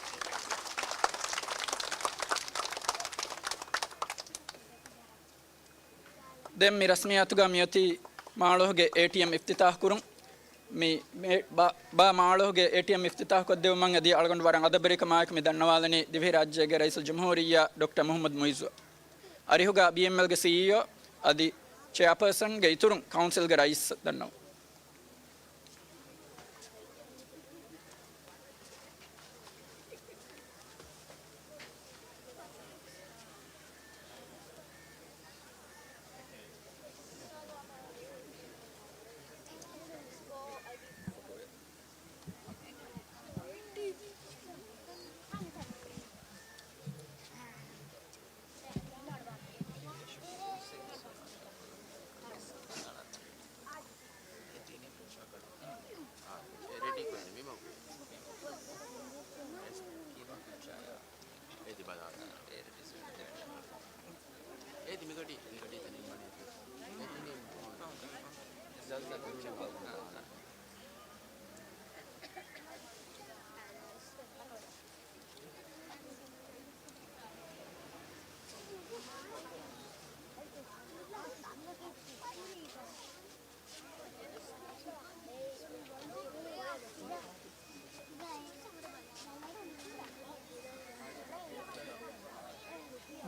ދެން މި ރަސްމިއްޔާތުގަ މިއޮތީ މާޅޮހުގެ އޭޓީއެމް އިފްތިތާޙް ކުރުން. މި، މި ބާ-، ބާ މާޅޮހުގެ އޭޓީއެމް އިފްތިތާޙް ކޮށްދެއްވުމަށް އެދި އަޅުގަނޑު ވަރަށް އަދަބުވެރިކަމާއެކު މި ދަންނަވާލަނީ ދިވެހިރާއްޖޭގެ ރައީސުލްޖުމްހޫރިއްޔާ ޑޮކްޓަރ މުޙައްމަދު މުޢިއްޒު. އަރިހުގަ ބީއެމްއެލްގެ ސީއީއޯ އަދި ޗެއާޕާސަންގެ އިތުރުން ކައުންސިލްގެ ރައީސް ދަންނަވަން.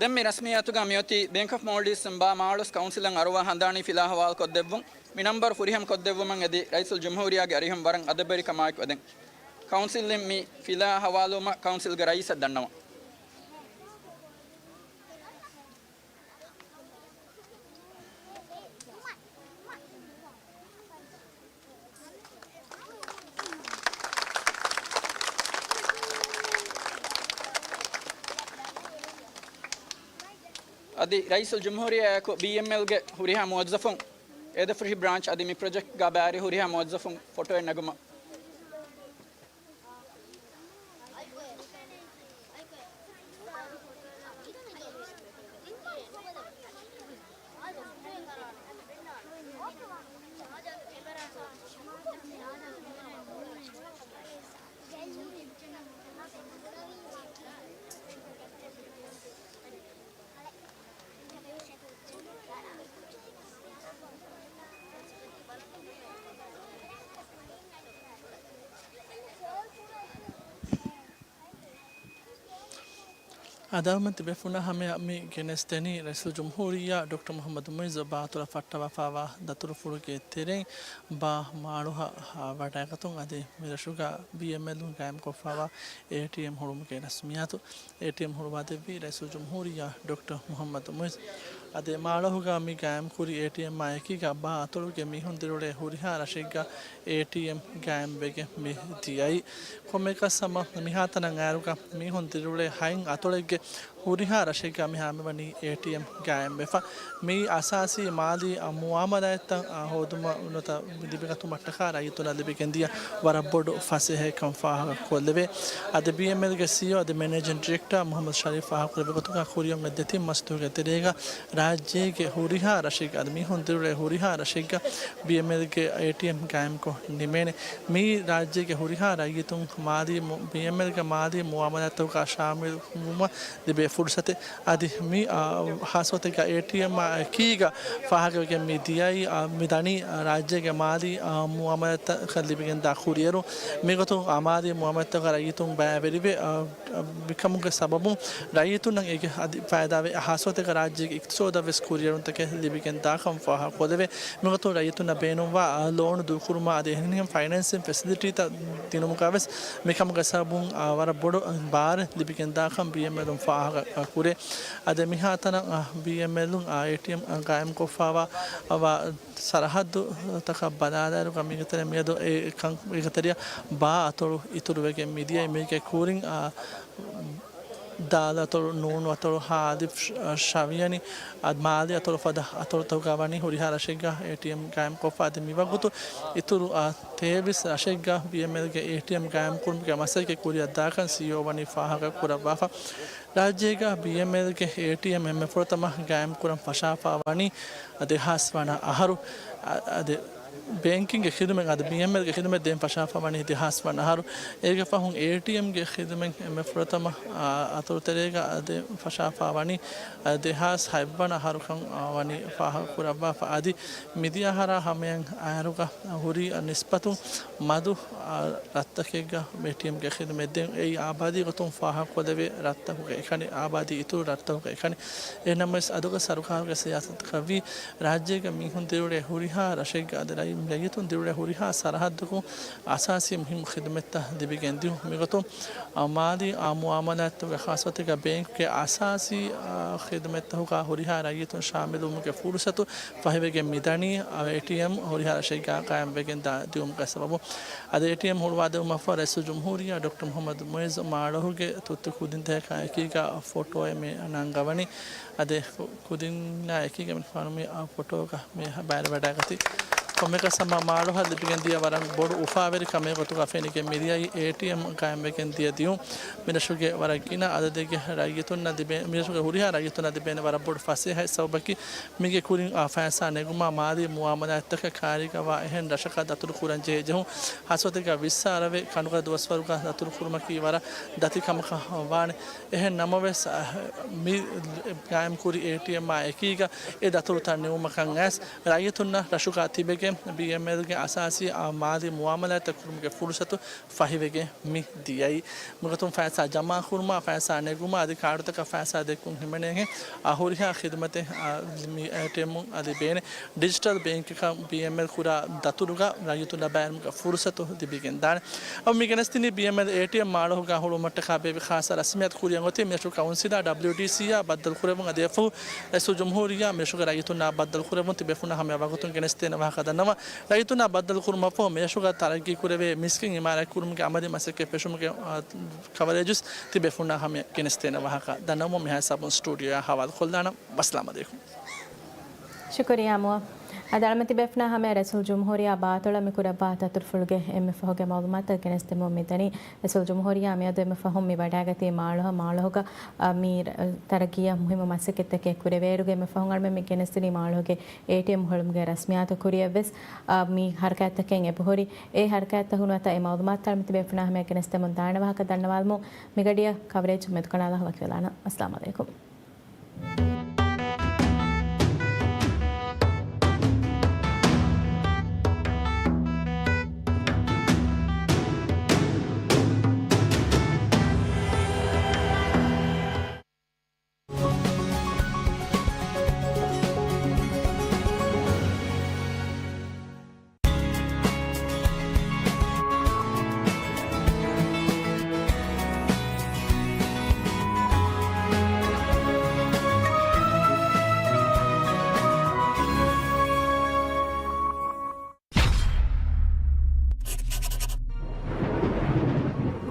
ދެން މި ރަސްމިއްޔާތުގަ މިއޮތީ ބޭންކް އޮފް މޯލްޑިވްސް އިން ބާ މާޅޮސް ކައުންސިލަށް އަރުވާ ހަނދާނީ ފިލާ ހަވާލު ކޮށްދެއްވުން، މި ނަންބަރު ފުރިހަމަ ކޮށްދެއްވުމަށް އެދި ރައީސުލްޖުމްހޫރިއްޔާގެ އަރިހުން ވަރަށް އަދަބުވެރިކަމާއެކު އެދެން. ކައުންސިލްއިން މި ފިލާ ހަވާލުވުމަށް ކައުންސިލްގެ ރައީސަށް ދަންނަވަން. އަދި ރައީސުލްޖުމްހޫރިއްޔާއާއެކު ބީއެމްއެލްގެ ހުރިހާ މުވައްޒަފުން، އޭދަފުށި ބްރާންޗް އަދި މި ޕްރޮޖެކްޓްގަ ބައިވެރި ހުރިހާ މުވައްޒަފުން ފޮޓޯއެއް ނަގުމަށް. އަދާވަމެން ތިބޭފުޅުންނާ ހަމަޔަށް މި ގެނެސްދެނީ ރައީސުލްޖުމްހޫރިއްޔާ ޑޮކްޓަރ މުޙައްމަދު މުޢިއްޒު ބާ އަތޮޅަށް ފައްޓަވާފައިވާ ދަތުރުފުޅުގެ ތެރެއިން ބާ މާޅޮހަށް ވަޑައިގަތުން އަދި މިރަށުގަ ބީއެމްއެލުން ގާއިމްކޮށްފައިވާ އޭޓީއެމް ހުޅުވުމުގެ ރަސްމިއްޔާތު. އޭޓީއެމް ހުޅުވާދެއްވީ ރައީސުލްޖުމްހޫރިއްޔާ ޑޮކްޓަރ މުޙައްމަދު މުޢިއްޒު. އަދި މާޅޮހުގަ މި ގާއިމްކުރި އޭޓީއެމްއާ އެކީގަ ބާ އަތޮޅުގެ މީހުން ދިރިއުޅޭ ހުރިހާ ރަށެއްގަ އޭޓީއެމް ގާއިމްވެގެން މި ދިޔައީ. ކޮންމެއަކަސް ހަމަ މިހާތަނަށް އައިރުގަ މީހުން ދިރިއުޅޭ ހަތް އަތޮޅެއްގެ ހުރިހާ ރަށެއްގަ މިހާ މިވަނީ އޭޓީއެމް ގާއިމްވެފަ. މިއީ އަސާސީ މާލީ މުއާމަލާތްތައް ހޯދުމަށް ނުވަތަ ލިބިގަތުމަށްޓަކާ ރައްޔިތުންނަށް ލިބިގެންދިޔަ ވަރަށް ބޮޑު ފަސޭހައެއްކަން ފާހަގަކޮށްލެވޭ. އަދި ބީއެމްއެލްގެ ސީއީއޯ އަދި މެނޭޖިން ޑިރެކްޓަރ މުޙައްމަދު ޝަރީފް ފާހަގަކުރެއްވި ގޮތުގަ ކުރިއަށް އޮތް ދެތިން މަސްދުވަހުގެ ތެރޭގަ ރާއްޖޭގެ ހުރިހާ ރަށެއްގަ އަދި މީހުން ދިރިއުޅޭ ހުރިހާ ރަށެއްގަ ބީއެމްއެލްގެ އޭޓީއެމް ގާއިމްކޮށް ނިމޭނެ. މިއީ ރާއްޖޭގެ ހުރިހާ ރައްޔިތުން މާލީ މު-، ބީއެމްއެލްގެ މާލީ މުއާމަލާތްތަކުގަ ޝާމިލު ވުމަށް ލިބޭ ފުރުސަތެއް. އަދި މި، އާ، ހާއްސަ ގޮތެއްގަ އޭޓީއެމްއާ އެކީގަ ފާހަގަވެގެން މި ދިޔައީ، އާ، މި ދަނީ، އާ، ރާއްޖޭގެ މާލީ، އާ، މުއާމަލާތްތަކަށް ލިބިގެންދާ ކުރިއެރުން. މިގޮތުން، އާ، މާލީ މުއާމަލާތްތަކުގަ ރައްޔިތުން ބައިވެރިވެ، އާ، މިކަމުގެ ސަބަބުން ރައްޔިތުންނަށް އޭގެ އަދި ފައިދާވެ، ހާއްސަ ގޮތެއްގަ ރާއްޖޭގެ އިޤްތިޞާދަށް ވެސް ކުރިއެރުންތަކެއް ލިބިގެންދާކަން ފާހަގަކޮށްލެވޭ. މިގޮތުން ރައްޔިތުންނަށް ބޭނުންވާ، އާ، ލޯނު ދޫކުރުމާ އަދި އެހެނިހެން ފައިނޭންސިން ފެސިލިޓީތައް ދިނުމުގަ ވެސް މިކަމުގެ ސަބަބުން، އާ، ވަރަށް ބޮޑު ބާރެއް ލިބިގެންދާކަން ބީއެމްއެލުން ފާހަގަ، އާ، ކުރޭ. އަދި މިހާތަނަށް، އާ، ބީއެމްއެލުން، އާ، އޭޓީއެމް، އާ، ގާއިމްކޮށްފައިވާ، އާ، ވާ ސަރަހައްދުތަކަށް ބަލާލާއިރުގަ މީގެ ތެރެއިން މިއަދު އެ ކަން، މީގެ ތެރެއަށް ބާ އަތޮޅު އިތުރުވެގެން މިދިޔައީ. މީގެ ކުރިން، އާ، ދާލު އަތޮޅު، ނޫނު އަތޮޅު، ހާދިފް، ޝަ-، ޝަވިޔަނި، އަދި މާލީ އަތޮޅު ފަދަ އަތޮޅުތަކުގަ ވަނީ ހުރިހާ ރަށެއްގަ އޭޓީއެމް ގާއިމްކޮށްފަ. އަދި މިވަގުތު އިތުރު، އާ، ތޭވީސް ރަށެއްގަ ބީއެމްއެލްގެ އޭޓީއެމް ގާއިމްކުރުމުގެ މަސައްކަތް ކުރިއަށްދާކަން ސީއީއޯ ވަނީ ފާހަގަ ކުރައްވާފަ. ރާއްޖޭގަ ބީއެމްއެލްގެ އޭޓީއެމް އެންމެ ފުރަތަމަ ގާއިމްކުރަން ފަށާފަ ވަނީ ދެހާސް ވަނަ އަހަރު. އަ-، އަދި ބޭންކިންގގެ ޚިދުމަތް އަދި ބީއެމްއެލްގެ ޚިދުމަތް ދޭން ފަށާފަ ވަނީ ދެހާސް ވަނަ އަހަރު. އޭގެ ފަހުން އޭޓީއެމްގެ ޚިދުމަތް އެންމެ ފުރަތަމަ، އާ، އަތޮޅުތެރޭގަ ދޭން ފަށާފަ ވަނީ، އާ، ދެހާސް ހަތް ވަނަ އަހަރުކަން، އާ، ވަނީ ފާހަގަ ކުރައްވާފަ. އަދި މިދިޔަ އަހަރާ ހަމަޔަށް އައިރުގަ ހުރި ނިސްބަތުން މަދު، އާ، ރަށްތަކެއްގަ އޭޓީއެމްގެ ޚިދުމަތް ދޭން. އެއީ އާބާދީ ގޮތުން ފާހަގަކޮށްލެވޭ ރަށްތަކުގެ އެކަނި، އާބާދީ އިތުރު ރަށްތަކުގެ އެކަނި. އެހެންނަމަވެސް އަދުގެ ސަރުކާރުގެ ސިޔާސަތަކަށްވީ ރާއްޖޭގަ މީހުން ދިރިއުޅޭ ހުރިހާ ރަށެއްގަ އަދި ރައްޔި-، ރައްޔިތުން ދިރިއުޅޭ ހުރިހާ ސަރަހައްދަކުން އަސާސީ މުހިއްމު ޚިދުމަތްތައް ލިބިގެން ދިއުން. މިގޮތުން، އާ، މާލީ، އާ، މުއާމަލާތްތަކުގެ ޚާއްސަ ގޮތެއްގަ ބޭންކުގެ އަސާސީ، އާ، ޚިދުމަތްތަކުގަ ހުރިހާ ރައްޔިތުން ޝާމިލުވުމުގެ ފުރުސަތު ފަހިވެގެން މިދަނީ، އާ، އޭޓީއެމް ހުރިހާ ރަށެއްގަ ގާއިމްވެގެން ދާ ދިއުމުގެ ސަބަބުން. އަދި އޭޓީއެމް ހުޅުވާދެއްވުމަށްފަހު ރައީސުލްޖުމްހޫރިއްޔާ ޑޮކްޓަރ މުޙައްމަދު މުޢިއްޒު މާޅޮހުގެ ތުއްތު ކުދިންތަކާ އެކީގަ ފޮޓޯއެއް މި ނަންގަވަނީ. އަދި ކު-، ކުދިންނާ އެކީގަ މި ފާނު މި އާ ފޮޓޯގަ މި ބައިވެރިވަޑައިގަތީ. ކޮންމެއަކަސް ހަމަ މާޅޮހަށް ލިބިގެން ދިޔަ ވަރަށް ބޮޑު އުފާވެރި ކަމެއް ގޮތުގަ ފެނިގެން މިދިޔައީ އޭޓީއެމް ގާއިމްވެގެން ދިޔަ ދިއުން. މިރަށުގެ ވަރަށް ގިނަ އަދަދެއްގެ ރައްޔިތުންނަށް ލިބޭ، މިރަށުގެ ހުރިހާ ރައްޔިތުންނަށް ލިބޭނެ ވަރަށް ބޮޑު ފަސޭހައެއް. ސަބަބަކީ މީގެ ކުރިން އާ ފައިސާ ނެގުމާ މާލީ މުއާމަލާތްތަކަށް ކާރީގަވާ އެހެން ރަށަކަށް ދަތުރު ކުރަން ޖެހޭ ޖެހުން. ހާއްސަ ގޮތެއްގަ ވިއްސާރަވެ ކަނުގަ ދުވަސްވަރުގަ ދަތުރު ކުރުމަކީ ވަރަށް ދަތި ކަމަކަށް ވާނެ. އެހެން ނަމަވެސް، އަ، މި ގާއިމްކުރި އޭޓީއެމްއާ އެކީގަ އެ ދަތުރުތައް ނިމުމަކަށް އައިސް ރައްޔިތުންނަށް ރަށުގަ ތިބެގެން ބީއެމްއެލްގެ އަސާސީ، އާ، މާލީ މުއާމަލާތްތައް ކުރުމުގެ ފުރުސަތު ފަހިވެގެން މި ދިޔައީ. މިގޮތުން ފައިސާ ޖަމާކުރުމާ، ފައިސާ ނެގުމާ އަދި ކާޑުތަކަށް ފައިސާ ދެއްކުން ހިމެނޭހެން، އާ، ހުރިހާ ޚިދުމަތެއް، އާ، މި އޭޓީއެމުން އަދި ބޭނެ ޑިޖިޓަލް ބޭންކަކަށް ބީއެމްއެލް ކުރާ ދަތުރުގަ ރައްޔިތުން ލަބާލުމުގެ ފުރުސަތު ލިބިގެން ދާނެ. އަދި މި ގެނެސްދިނީ ބީއެމްއެލް އޭޓީއެމް މާޅޮހުގަ ހުޅުވުމަށްޓަކާ ބޭއްވި ޚާއްޞަ ރަސްމިއްޔާތު ކުރިއަށް އޮތީ މިރަށު ކައުންސިލާ، ޑަބްލިޔުޑީސީއާ ބައްދަލުކުރެއްވުން އަދި އެއަށްފަހު ރައީސުލްޖުމްހޫރިއްޔާ މިރަށުގެ ރައްޔިތުންނާ ބައްދަލުކުރެއްވުން ތިބޭފުޅުންނާ ހަމަޔަށް ވަގުތުން ގެނެސްދޭނެ ވާހަކަ ދަންނަވަން. ރައްޔިތުންނާ ބައްދަލުކުރުމަށްފަހު މިރަށުގަ ތަރައްގީކުރެވޭ މިސްކިތް އިމާރާތްކުރުމުގެ އަމަލީ މަސައްކަތް ފެށުމުގެ، އާ، ކަވަރޭޖު ތިބޭފުޅުންނާ ހަމަޔަށް ގެނެސްދޭނެ ވާހަކަ ދަންނަވަމުން މިހާ ހިސާބުން ސްޓޫޑިއޯއާ ހަވާލުކޮށްލާނަން. ވައްސަލާމް ޢަލައިކުމް. ޝުކުރިއްޔާ މުއާ. އަދި އަޅަމެން ތިބޭފުޅުންނާ ހަމަޔަށް ރައީސުލްޖުމްހޫރިއްޔާ ބާތޮޅަށް މި ކުރައްވާ ދަތުރުފުޅުގެ އެންމެ ފަހުގެ މަޢުލޫމާތުތައް ގެނެސްދެމުން މިދަނީ. ރައީސުލްޖުމްހޫރިއްޔާ މިއަދު އެންމެ ފަހުން މި ވަޑައިގަތީ މާޅޮހަށް. މާޅޮހުގަ، އަ، މި ރަ-، ތަރައްގީއަށް މުހިއްމު މަސައްކަތްތަކެއް ކުރެވޭއިރުގެ އެންމެ ފަހުން އަޅަމެން މި ގެނެސްދިނީ މާޅޮހުގެ އޭޓީއެމް ހުޅުމުގެ ރަސްމިއްޔާތު ކުރިއަށްވެސް، އަ، މި ހަރަކާތްތަކެއް އެބަހުރި. އެ ހަރަކާތްތައް ހުންނަވާތާ އެ މަޢުލޫމާތުތައް އަޅަމެން ތިބޭފުޅުންނާ ހަމަޔަށް ގެނެސްދެމުން ދާނެ ވާހަކަ ދަންނަވާލަމުން މިގަޑިއަށް ކަވަރޭޖު މެދުކަނޑާލާ ވަކިވެލާނަން. ވައްސަލާމް ޢަލައިކުމް.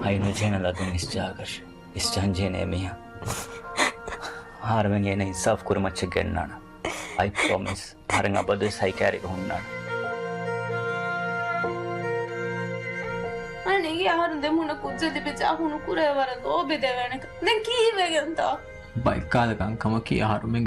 ހައި ނުޖެހޭނެ ލަދުން އިސްޖަހާކަށް. އިސްޖަހަން ޖެހޭނެ އެމީހާ. އަހަރެމެން އޭނަ އިންސާފް ކުރުމަށްޗެއް ގެންނާނަ. އައި ޕްރޮމިސް. އަހަރެން އަބަދުވެސް ހައިކައިރީގަ ހުންނާނަ. އަނެއް އަހަރު ދެމުނަ ކުއްޖެއް ލިބިއްޖެ އަހުނު ކުރޭ ވަރަށް ލޯބި ދެވޭނެ. ދެން ކީއްވެގެންތަ؟ ބައެއްކާލަ ކަންކަމަކީ އަހަރުމެން